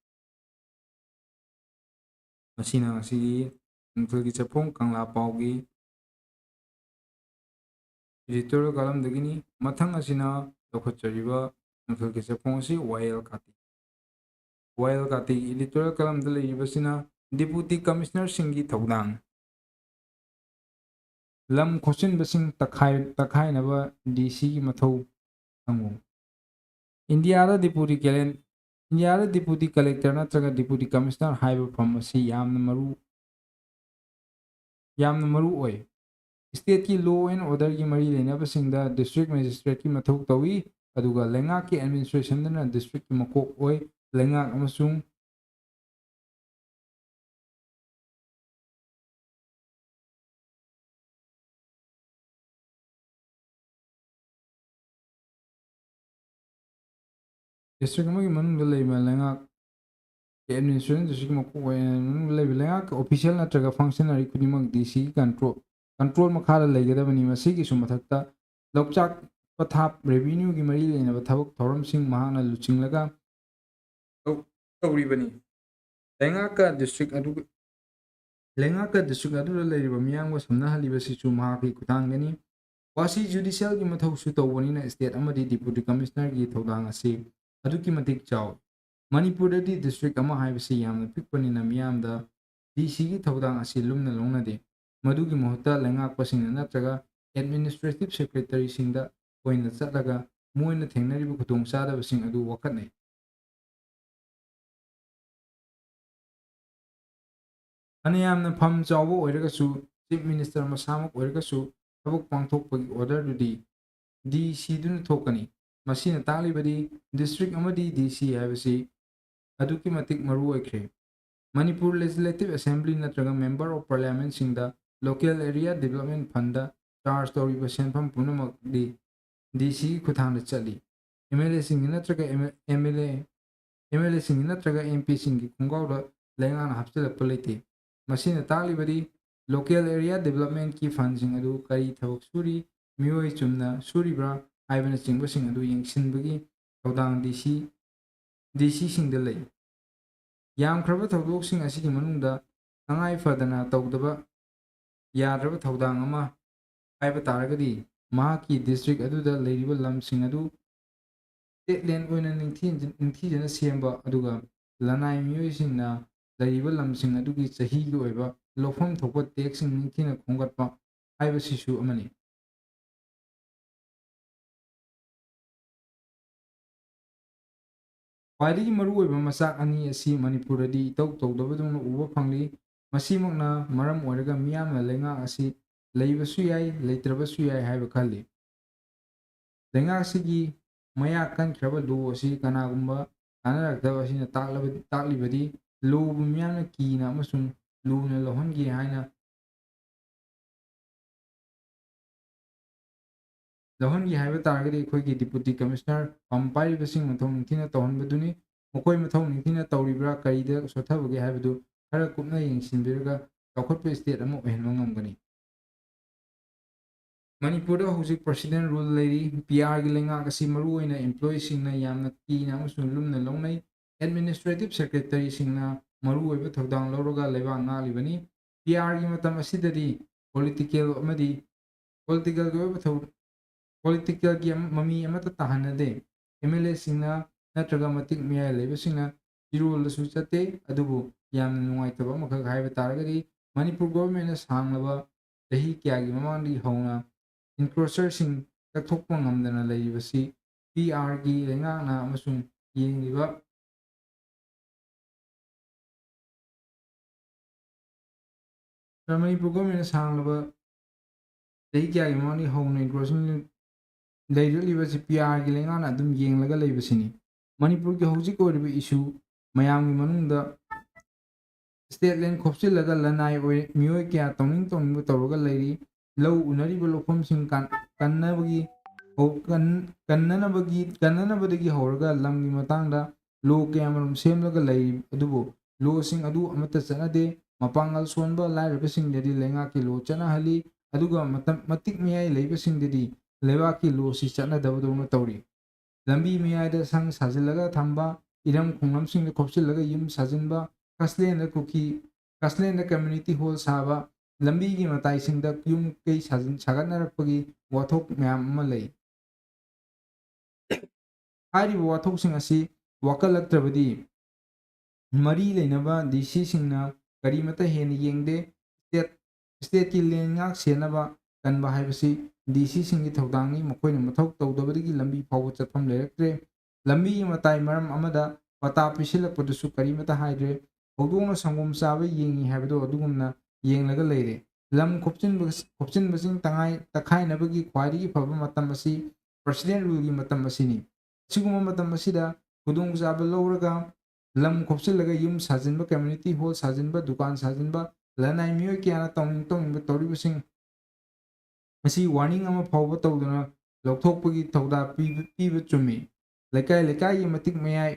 ꯃꯁꯤꯅ ꯉꯁꯤꯒꯤ ꯅꯨꯡꯊꯤꯜꯒꯤ ꯆꯐꯣꯡ ꯀꯪꯂꯥ ꯄꯥꯎꯒꯤ editorial columnꯗꯒꯤꯅꯤ꯫ ꯃꯊꯪ ꯑꯁꯤꯅ ꯂꯧꯈꯠꯆꯔꯤꯕ ꯅꯨꯡꯊꯤꯜꯒꯤ ꯆꯐꯣꯡ ꯑꯁꯤ ꯋꯥꯌꯦꯜ ꯀꯥꯇꯤ꯫ ꯋꯥꯌꯦꯜ ꯀꯥꯇꯤꯒꯤ editorial columnꯗ ꯂꯩꯔꯤꯕꯁꯤꯅ Deputy Commissionerꯁꯤꯡꯒꯤ ꯊꯧꯗꯥꯡ꯫ ꯂꯝ ꯈꯣꯠꯆꯤꯟꯕꯁꯤꯡ ꯇꯛꯈꯥꯏ-, ꯇꯛꯈꯥꯏꯅꯕ DCꯒꯤ ꯃꯊꯧ ꯈꯪꯉꯨ꯫ ꯏꯟꯗꯤꯌꯥꯗ Deputy Calen-, ꯏꯟꯗꯤꯌꯥꯗ Deputy Collector ꯅꯠꯇ꯭ꯔꯒ Deputy Commissioner ꯍꯥꯏꯕ ꯐꯝ ꯑꯁꯤ ꯌꯥꯝꯅ ꯃꯔꯨ, ꯌꯥꯝꯅ ꯃꯔꯨ ꯑꯣꯏ꯫ Stateꯀꯤ law and orderꯒꯤ ꯃꯔꯤ ꯂꯩꯅꯕꯁꯤꯡꯗ district magistrateꯀꯤ ꯃꯊꯧ ꯇꯧꯏ, ꯑꯗꯨꯒ ꯂꯩꯉꯥꯛꯀꯤ administrationꯗꯅ districtꯀꯤ ꯃꯀꯣꯛ ꯑꯣꯏ꯫ ꯂꯩꯉꯥꯛ ꯑꯃꯁꯨꯡ district ꯑꯃꯒꯤ ꯃꯅꯨꯡꯗ ꯂꯩꯕ ꯂꯩꯉꯥꯛ administration districtꯀꯤ ꯃꯀꯣꯛ ꯑꯣꯏꯅ ꯃꯅꯨꯡꯗ ꯂꯩꯕ ꯂꯩꯉꯥꯛꯀꯤ official ꯅꯠꯇ꯭ꯔꯒ functionary ꯈꯨꯗꯤꯡꯃꯛ DCꯒꯤ control, control ꯃꯈꯥꯗ ꯂꯩꯒꯗꯕꯅꯤ꯫ ꯃꯁꯤꯒꯤꯁꯨ ꯃꯊꯛꯇ ꯂꯧꯆꯥꯛ ꯄꯊꯥꯞ revenueꯒꯤ ꯃꯔꯤ ꯂꯩꯅꯕ ꯊꯕꯛ ꯊꯧꯔꯝꯁꯤꯡ ꯃꯍꯥꯛꯅ ꯂꯨꯆꯤꯡꯂꯒ ꯇꯧ-, ꯇꯧꯔꯤꯕꯅꯤ꯫ ꯂꯩꯉꯥꯛꯀ district ꯑꯗꯨ, ꯂꯩꯉꯥꯛꯀ district ꯑꯗꯨꯗ ꯂꯩꯔꯤꯕ ꯃꯤꯌꯥꯝꯒ ꯁꯝꯅꯍꯜꯂꯤꯕꯁꯤꯁꯨ ꯃꯍꯥꯛꯀꯤ ꯈꯨꯠꯊꯥꯡꯗꯅꯤ꯫ ꯋꯥꯁꯤ judicialꯒꯤ ꯃꯊꯧꯁꯨ ꯇꯧꯕꯅꯤꯅ state ꯑꯃꯗꯤ Deputy Commissionerꯒꯤ ꯊꯧꯗꯥꯡ ꯑꯁꯤ ꯑꯗꯨꯛꯀꯤ ꯃꯇꯤꯛ ꯆꯥꯎꯏ꯫ ꯃꯅꯤꯄꯨꯔꯗꯗꯤ district ꯑꯃ ꯍꯥꯏꯕꯁꯤ ꯌꯥꯝꯅ ꯄꯤꯛꯄꯅꯤꯅ ꯃꯤꯌꯥꯝꯗ DCꯒꯤ ꯊꯧꯗꯥꯡ ꯑꯁꯤ ꯂꯨꯝꯅ ꯂꯧꯅꯗꯦ꯫ ꯃꯗꯨꯒꯤ ꯃꯍꯨꯠꯇ ꯂꯩꯉꯥꯛꯄꯁꯤꯡꯅ ꯅꯠꯇ꯭ꯔꯒ administrative secretaryꯁꯤꯡꯗ ꯑꯣꯏꯅ ꯆꯠꯂꯒ ꯃꯣꯏꯅ ꯊꯦꯡꯅꯔꯤꯕ ꯈꯨꯗꯣꯡꯆꯥꯗꯕꯁꯤꯡ ꯑꯗꯨ ꯋꯥꯀꯠꯅꯩ꯫ ꯐꯅꯌꯥꯝꯅ ꯐꯝ ꯆꯥꯎꯕ ꯑꯣꯏꯔꯒꯁꯨ, Chief Minister ꯃꯁꯥꯃꯛ ꯑꯣꯏꯔꯒꯁꯨ ꯊꯕꯛ ꯄꯥꯡꯊꯣꯛꯄꯒꯤ orderꯗꯨꯗꯤ D C ꯗꯨꯅ ꯊꯣꯛꯀꯅꯤ꯫ ꯃꯁꯤꯅ ꯇꯥꯛꯂꯤꯕꯗꯤ district ꯑꯃꯗꯤ D C ꯍꯥꯏꯕꯁꯤ ꯑꯗꯨꯛꯀꯤ ꯃꯇꯤꯛ ꯃꯔꯨ ꯑꯣꯏꯈ꯭ꯔꯦ꯫ ꯃꯅꯤꯄꯨꯔ Legislative Assembly ꯅꯠꯇ꯭ꯔꯒ Member of Parliamentꯁꯤꯡꯗ Local Area Development Fundꯗ charge ꯇꯧꯔꯤꯕ ꯁꯦꯟꯐꯝ ꯄꯨꯝꯅꯃꯛꯇꯤ D Cꯒꯤ ꯈꯨꯠꯊꯥꯡꯗ ꯆꯠꯂꯤ꯫ MLAꯁꯤꯡꯒꯤ ꯅꯠꯇ꯭ꯔꯒ MLA, MLAꯁꯤꯡꯒꯤ ꯅꯠꯇ꯭ꯔꯒ MPꯁꯤꯡꯒꯤ ꯈꯣꯡꯒꯥꯎꯗ ꯂꯩꯉꯥꯛꯅ ꯍꯥꯞꯆꯤꯜꯂꯛꯄ ꯂꯩꯇꯦ꯫ ꯃꯁꯤꯅ ꯇꯥꯛꯂꯤꯕꯗꯤ Local Area Developmentꯀꯤ fundꯁꯤꯡ ꯑꯗꯨ ꯀꯔꯤ ꯊꯕꯛ ꯁꯨꯔꯤ, ꯃꯤꯑꯣꯏ ꯆꯨꯝꯅ ꯁꯨꯔꯤꯕ꯭ꯔꯥ ꯍꯥꯏꯕꯅꯆꯤꯡꯕꯁꯤꯡ ꯑꯗꯨ ꯌꯦꯡꯁꯤꯟꯕꯒꯤ ꯊꯧꯗꯥꯡ D C, D Cꯁꯤꯡꯗ ꯂꯩ꯫ ꯌꯥꯝꯈ꯭ꯔꯕ ꯊꯧꯗꯣꯛꯁꯤꯡ ꯑꯁꯤꯒꯤ ꯃꯅꯨꯡꯗ ꯇꯉꯥꯏ ꯐꯗꯅ ꯇꯧꯗꯕ ꯌꯥꯗ꯭ꯔꯕ ꯊꯧꯗꯥꯡ ꯑꯃ ꯍꯥꯏꯕ ꯇꯥꯔꯒꯗꯤ, ꯃꯍꯥꯛꯀꯤ district ꯑꯗꯨꯗ ꯂꯩꯔꯤꯕ ꯂꯝꯁꯤꯡ ꯑꯗꯨ state land ꯑꯣꯏꯅ ꯅꯤꯡꯊꯤ-, ꯅꯤꯡꯊꯤꯖꯅ ꯁꯦꯝꯕ, ꯑꯗꯨꯒ ꯂꯅꯥꯏ ꯃꯤꯑꯣꯏꯁꯤꯡꯅ ꯂꯩꯔꯤꯕ ꯂꯝꯁꯤꯡ ꯑꯗꯨꯒꯤ ꯆꯍꯤꯒꯤ ꯑꯣꯏꯕ ꯂꯧꯐꯝ ꯊꯣꯛꯄ taxꯁꯤꯡ ꯅꯤꯡꯊꯤꯅ ꯈꯣꯝꯒꯠꯄ ꯍꯥꯏꯕꯁꯤꯁꯨ ꯑꯃꯅꯤ꯫ ꯈ꯭ꯋꯥꯏꯗꯒꯤ ꯃꯔꯨꯑꯣꯏꯕ ꯃꯆꯥꯛ ꯑꯅꯤ ꯑꯁꯤ ꯃꯅꯤꯄꯨꯔꯗꯗꯤ ꯏꯇꯧ ꯇꯧꯗꯕꯗꯧꯅ ꯎꯕ ꯐꯪꯂꯤ꯫ ꯃꯁꯤꯃꯛꯅ ꯃꯔꯝ ꯑꯣꯏꯔꯒ ꯃꯤꯌꯥꯝꯅ ꯂꯩꯉꯥꯛ ꯑꯁꯤ ꯂꯩꯕꯁꯨ ꯌꯥꯏ, ꯂꯩꯇ꯭ꯔꯕꯁꯨ ꯌꯥꯏ ꯍꯥꯏꯕ ꯈꯜꯂꯤ꯫ ꯂꯩꯉꯥꯛ ꯑꯁꯤꯒꯤ ꯃꯌꯥ ꯀꯟꯈ꯭ꯔꯕ law ꯑꯁꯤ ꯀꯅꯥꯒꯨꯝꯕ ꯀꯥꯟꯅꯔꯛꯇꯕ ꯑꯁꯤꯅ ꯇꯥꯛꯂꯕ-, ꯇꯥꯛꯂꯤꯕꯗꯤ lawꯕꯨ ꯃꯤꯌꯥꯝꯅ ꯀꯤꯅ ꯑꯃꯁꯨꯡ ꯂꯨꯅ ꯂꯧꯍꯟꯒꯦ ꯍꯥꯏꯅ ꯂꯧꯍꯟꯒꯦ ꯍꯥꯏꯕ ꯇꯥꯔꯒꯗꯤ ꯑꯩꯈꯣꯏꯒꯤ Deputy Commissioner ꯄꯝ ꯄꯥꯏꯔꯤꯕꯁꯤꯡ ꯃꯊꯧ ꯅꯤꯡꯊꯤꯅ ꯇꯧꯍꯟꯕꯗꯨꯅꯤ꯫ ꯃꯈꯣꯏ ꯃꯊꯧ ꯅꯤꯡꯊꯤꯅ ꯇꯧꯔꯤꯕ꯭ꯔꯥ, ꯀꯔꯤꯗ ꯁꯣꯠꯊꯕꯒꯦ ꯍꯥꯏꯕꯗꯨ ꯈꯔ ꯀꯨꯞꯅ ꯌꯦꯡꯁꯤꯟꯕꯤꯔꯒ ꯆꯥꯎꯈꯠꯄ state ꯑꯃ ꯑꯣꯏꯍꯟꯕ ꯉꯝꯒꯅꯤ꯫ ꯃꯅꯤꯄꯨꯔꯗ ꯍꯧꯖꯤꯛ President rule ꯂꯩꯔꯤ꯫ P Rꯒꯤ ꯂꯩꯉꯥꯛ ꯑꯁꯤ ꯃꯔꯨꯑꯣꯏꯅ employeeꯁꯤꯡꯅ ꯌꯥꯝꯅ ꯀꯤꯅ ꯑꯃꯁꯨꯡ ꯂꯨꯝꯅ ꯂꯧꯅꯩ꯫ Administrative Secretaryꯁꯤꯡꯅ ꯃꯔꯨꯑꯣꯏꯕ ꯊꯧꯗꯥꯡ ꯂꯧꯔꯒ ꯂꯩꯕꯥꯛ ꯉꯥꯛꯂꯤꯕꯅꯤ꯫ P Rꯒꯤ ꯃꯇꯝ ꯑꯁꯤꯗꯗꯤ political ꯑꯃꯗꯤ politicalꯒꯤ ꯑꯣꯏꯕ ꯊꯧ-, politicalꯒꯤ ꯑꯃ-, ꯃꯃꯤ ꯑꯃꯠꯇ ꯇꯥꯍꯟꯅꯗꯦ꯫ MLAꯁꯤꯡꯅ ꯅꯠꯇ꯭ꯔꯒ ꯃꯇꯤꯛ ꯃꯌꯥꯏ ꯂꯩꯕꯁꯤꯡꯅ ꯆꯤꯔꯣꯜꯗꯁꯨ ꯆꯠꯇꯦ꯫ ꯑꯗꯨꯕꯨ ꯌꯥꯝꯅ ꯅꯨꯡꯉꯥꯏꯇꯕ ꯑꯃꯈꯛ ꯍꯥꯏꯕ ꯇꯥꯔꯒꯗꯤ, ꯃꯅꯤꯄꯨꯔ governmentꯅ ꯁꯥꯡꯂꯕ ꯆꯍꯤ ꯀꯌꯥꯒꯤ ꯃꯃꯥꯡꯗꯒꯤ ꯍꯧꯅ encroacherꯁꯤꯡ ꯀꯛꯊꯣꯛꯄ ꯉꯝꯗꯅ ꯂꯩꯔꯤꯕꯁꯤ ꯄꯤ ꯑꯥꯔꯒꯤ ꯂꯩꯉꯥꯛꯅ ꯑꯃꯁꯨꯡ ꯌꯦꯡꯂꯤꯕ ꯃꯅꯤꯄꯨꯔ ꯒꯣꯔꯃꯦꯟꯅ ꯁꯥꯡꯂꯕ ꯆꯍꯤ ꯀꯌꯥꯒꯤ ꯃꯃꯥꯡꯗꯒꯤ ꯍꯧꯅ ꯏꯟꯀ꯭ꯔꯣꯆꯤꯡ ꯂꯩꯔꯛꯂꯤꯕꯁꯤ ꯄꯤ ꯑꯥꯔꯒꯤ ꯂꯩꯉꯥꯛꯅ ꯑꯗꯨꯝ ꯌꯦꯡꯂꯒ ꯂꯩꯕꯁꯤꯅꯤ꯫ ꯃꯅꯤꯄꯨꯔꯒꯤ ꯍꯧꯖꯤꯛ ꯑꯣꯏꯔꯤꯕ ꯏꯁꯨ ꯃꯌꯥꯝꯒꯤ ꯃꯅꯨꯡꯗ ꯁ꯭ꯇꯦꯠ ꯂꯦꯟ ꯈꯣꯞꯆꯤꯜꯂꯒ ꯂꯅꯥꯏ ꯑꯣꯏ ꯃꯤꯑꯣꯏ ꯀꯌꯥ ꯇꯧꯅꯤꯡ ꯇꯧꯅꯤꯡꯕ ꯇꯧꯔꯒ ꯂꯩꯔꯤ꯫ ꯂꯧ ꯎꯅꯔꯤꯕ ꯂꯧꯐꯝꯁꯤꯡ ꯀꯟ- ꯀꯟꯅꯕꯒꯤ ꯍꯧ- ꯀꯟ- ꯀꯟꯅꯅꯕꯒꯤ ꯀꯟꯅꯅꯕꯗꯒꯤ ꯍꯧꯔꯒ ꯂꯝꯒꯤ ꯃꯇꯥꯡꯗ ꯂꯣ ꯀꯌꯥꯃꯔꯨꯝ ꯁꯦꯝꯂꯒ ꯂꯩꯔꯤ, ꯑꯗꯨꯕꯨ ꯂꯣꯁꯤꯡ ꯑꯗꯨ ꯑꯃꯠꯇ ꯆꯠꯅꯗꯦ꯫ ꯃꯄꯥꯡꯒꯜ ꯁꯣꯟꯕ ꯂꯥꯏꯔꯕꯁꯤꯡꯗꯗꯤ ꯂꯩꯉꯥꯛꯀꯤ ꯂꯣ ꯆꯠꯅꯍꯜꯂꯤ, ꯑꯗꯨꯒ ꯃꯇꯝ ꯃꯇꯤꯛ ꯃꯌꯥꯏ ꯂꯩꯕꯁꯤꯡꯗꯗꯤ ꯂꯩꯕꯥꯛꯀꯤ ꯂꯣꯁꯤ ꯆꯠꯅꯗꯕꯗꯧꯅ ꯇꯧꯔꯤ꯫ ꯂꯝꯕꯤ ꯃꯌꯥꯏꯗ ꯁꯪ ꯁꯥꯖꯤꯜꯂꯒ ꯊꯝꯕ, ꯏꯔꯝ ꯈꯣꯡꯂꯝꯁꯤꯡꯗ ꯈꯣꯞꯆꯤꯜꯂꯒ ꯌꯨꯝ ꯁꯥꯖꯤꯟꯕ, ꯀꯥꯁꯂꯦꯟꯗ ꯀꯨꯀꯤ ꯀꯥꯁꯂꯦꯟꯗ ꯀꯝꯃ꯭ꯌꯨꯅꯤꯇꯤ ꯍꯣꯜ ꯁꯥꯕ, ꯂꯝꯕꯤꯒꯤ ꯃꯇꯥꯏꯁꯤꯡꯗ ꯌꯨꯝ ꯀꯩ ꯁꯥꯖꯤꯟ ꯁꯥꯒꯠꯅꯔꯛꯄꯒꯤ ꯋꯥꯊꯣꯛ ꯃꯌꯥꯝ ꯑꯃ ꯂꯩ꯫ ꯍꯥꯏꯔꯤꯕ ꯋꯥꯊꯣꯛꯁꯤꯡ ꯑꯁꯤ ꯋꯥꯀꯠꯂꯛꯇ꯭ꯔꯕꯗꯤ ꯃꯔꯤ ꯂꯩꯅꯕ ꯗꯤ ꯁꯤꯁꯤꯡꯅ ꯀꯔꯤꯃꯠꯇ ꯍꯦꯟꯅ ꯌꯦꯡꯗꯦ꯫ ꯁ꯭ꯇꯦꯠ ꯁ꯭ꯇꯦꯠꯀꯤ ꯂꯦꯟꯉꯥꯛ ꯁꯦꯟꯅꯕ ꯀꯟꯕ ꯍꯥꯏꯕꯁꯤ ꯗꯤ ꯁꯤꯁꯤꯡꯒꯤ ꯊꯧꯗꯥꯡꯅꯤ꯫ ꯃꯈꯣꯏꯅ ꯃꯊꯧ ꯇꯧꯗꯕꯗꯒꯤ ꯂꯝꯕꯤ ꯐꯥꯎꯕ ꯆꯠꯐꯝ ꯂꯩꯔꯛꯇ꯭ꯔꯦ꯫ ꯂꯝꯕꯤꯒꯤ ꯃꯇꯥꯏ ꯃꯔꯝ ꯑꯃꯗ ꯄꯇꯥ ꯄꯤꯁꯤꯜꯂꯛꯄꯗꯨꯁꯨ ꯀꯔꯤꯃꯠꯇ ꯍꯥꯏꯗ꯭ꯔꯦ꯫ ꯍꯧꯗꯣꯡꯅ ꯁꯪꯒꯣꯝ ꯆꯥꯕ ꯌꯦꯡꯉꯤ ꯍꯥꯏꯕꯗꯣ ꯑꯗꯨꯒꯨꯝꯅ ꯌꯦꯡꯂꯒ ꯂꯩꯔꯦ꯫ ꯂꯝ ꯈꯣꯞꯆꯤꯟꯕ ꯈꯣꯞꯆꯤꯟꯕꯁꯤꯡ ꯇꯉꯥꯏ ꯇꯛꯈꯥꯏꯅꯕꯒꯤ ꯈ꯭ꯋꯥꯏꯗꯒꯤ ꯐꯕ ꯃꯇꯝ ꯑꯁꯤ ꯄ꯭ꯔꯁꯤꯗꯦꯟ ꯔꯨꯜꯒꯤ ꯃꯇꯝ ꯑꯁꯤꯅꯤ꯫ ꯑꯁꯤꯒꯨꯝꯕ ꯃꯇꯝ ꯑꯁꯤꯗ ꯈꯨꯗꯣꯡꯆꯥꯕ ꯂꯧꯔꯒ ꯂꯝ ꯈꯣꯞꯆꯤꯜꯂꯒ ꯌꯨꯝ ꯁꯥꯖꯤꯟꯕ, ꯀꯝꯃ꯭ꯌꯨꯅꯤꯇꯤ ꯍꯣꯜ ꯁꯥꯖꯤꯟꯕ, ꯗꯨꯀꯥꯟ ꯁꯥꯖꯤꯟꯕ, ꯂꯅꯥꯏ ꯃꯤꯑꯣꯏ ꯀꯌꯥꯅ ꯇꯧꯅꯤꯡ ꯇꯧꯅꯤꯡꯕ ꯇꯧꯔꯤꯕꯁꯤꯡ ꯑꯁꯤ ꯋꯥꯔꯅꯤꯡ ꯑꯃ ꯐꯥꯎꯕ ꯇꯧꯗꯅ ꯂꯧꯊꯣꯛꯄꯒꯤ ꯊꯧꯗꯥꯡ ꯄꯤꯕ ꯄꯤꯕ ꯆꯨꯝꯃꯤ꯫ ꯂꯩꯀꯥꯏ ꯂꯩꯀꯥꯏꯒꯤ ꯃꯇꯤꯛ ꯃꯌꯥꯏ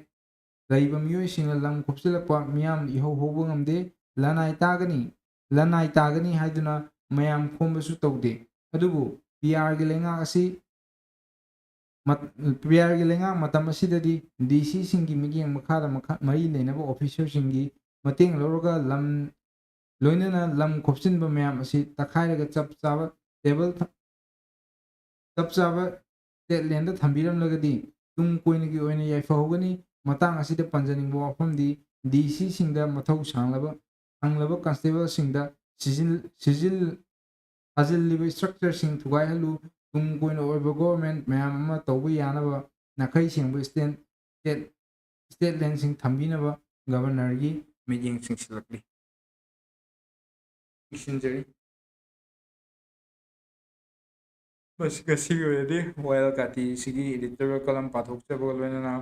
ꯂꯩꯕ ꯃꯤꯑꯣꯏꯁꯤꯡꯅ ꯂꯝ ꯈꯣꯞꯆꯤꯜꯂꯛꯄ ꯃꯤꯌꯥꯝꯅ ꯏꯍꯧ ꯍꯧꯕ ꯉꯝꯗꯦ꯫ ꯂꯅꯥꯏ ꯇꯥꯒꯅꯤ, ꯂꯅꯥꯏ ꯇꯥꯒꯅꯤ ꯍꯥꯏꯗꯨꯅ ꯃꯌꯥꯝ ꯈꯣꯝꯕꯁꯨ ꯇꯧꯗꯦ꯫ ꯑꯗꯨꯕꯨ ꯄꯤ ꯑꯥꯔꯒꯤ ꯂꯩꯉꯥꯛ ꯑꯁꯤ ꯃꯠ- ꯄꯤ ꯑꯥꯔꯒꯤ ꯂꯩꯉꯥꯛ ꯃꯇꯝ ꯑꯁꯤꯗꯗꯤ ꯗꯤ ꯁꯤꯁꯤꯡꯒꯤ ꯃꯤꯠꯌꯦꯡ ꯃꯈꯥꯗ ꯃꯈꯥ ꯃꯔꯤ ꯂꯩꯅꯕ ꯑꯣꯐꯤꯁꯔꯁꯤꯡꯒꯤ ꯃꯇꯦꯡ ꯂꯧꯔꯒ ꯂꯝ ꯂꯣꯏꯅꯅ ꯂꯝ ꯈꯣꯞꯆꯤꯟꯕ ꯃꯌꯥꯝ ꯑꯁꯤ ꯇꯛꯈꯥꯏꯔꯒ ꯆꯞ ꯆꯥꯕ ꯇꯦꯕꯜ ꯊ- ꯆꯞ ꯆꯥꯕ ꯁ꯭ꯇꯦꯠ ꯂꯦꯟꯗ ꯊꯝꯕꯤꯔꯝꯂꯒꯗꯤ ꯇꯨꯡ ꯀꯣꯏꯅꯒꯤ ꯑꯣꯏꯅ ꯌꯥꯏꯐꯍꯧꯒꯅꯤ꯫ ꯃꯇꯥꯡ ꯑꯁꯤꯗ ꯄꯟꯖꯅꯤꯡꯕ ꯋꯥꯐꯝꯗꯤ ꯗꯤ ꯁꯤꯁꯤꯡꯗ ꯃꯊꯧ ꯁꯥꯡꯂꯕ ꯁꯪꯂꯕ ꯀꯟꯁꯇꯦꯕꯜꯁꯤꯡꯗ ꯁꯤꯖꯤꯜ ꯁꯤꯖꯤꯜ ꯁꯥꯖꯤꯜꯂꯤꯕ ꯁ꯭ꯇ꯭ꯔꯛꯆꯔꯁꯤꯡ ꯊꯨꯒꯥꯏꯍꯜꯂꯨ꯫ ꯇꯨꯡ ꯀꯣꯏꯅ ꯑꯣꯏꯕ ꯒꯣꯚꯔꯟꯃꯦꯟꯠ ꯃꯌꯥꯝ ꯑꯃ ꯇꯧꯕ ꯌꯥꯅꯕ ꯅꯥꯈꯩ ꯁꯦꯡꯕ ꯏꯁꯇꯦꯠ ꯏꯁꯇꯦꯠ ꯏꯁꯇꯦꯠ ꯂꯦꯟꯁꯤꯡ ꯊꯝꯕꯤꯅꯕ ꯒꯕꯔꯅꯔꯒꯤ ꯃꯤꯠꯌꯦꯡ ꯆꯤꯡꯁꯤꯜꯂꯛꯂꯤ꯫ ꯂꯣꯏꯁꯤꯟꯖꯔꯤ꯫ ꯃꯁꯤ ꯉꯁꯤꯒꯤ ꯑꯣꯏꯅꯗꯤ ꯋꯥꯌꯦꯜ ꯀꯥꯇꯤꯁꯤꯒꯤ ꯏꯗꯤꯇꯣꯔꯤꯌꯦꯜ ꯀꯂꯝ ꯄꯥꯊꯣꯛꯆꯕꯒ ꯂꯣꯏꯅꯅ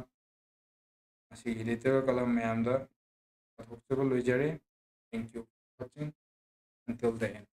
ꯃꯁꯤꯒꯤ ꯏꯗꯤꯇꯣꯔꯤꯌꯦꯜ ꯀꯂꯝ ꯃꯌꯥꯝꯗ ꯄꯥꯊꯣꯛꯆꯕ ꯂꯣꯏꯖꯔꯦ꯫ Thank you for watching until the end.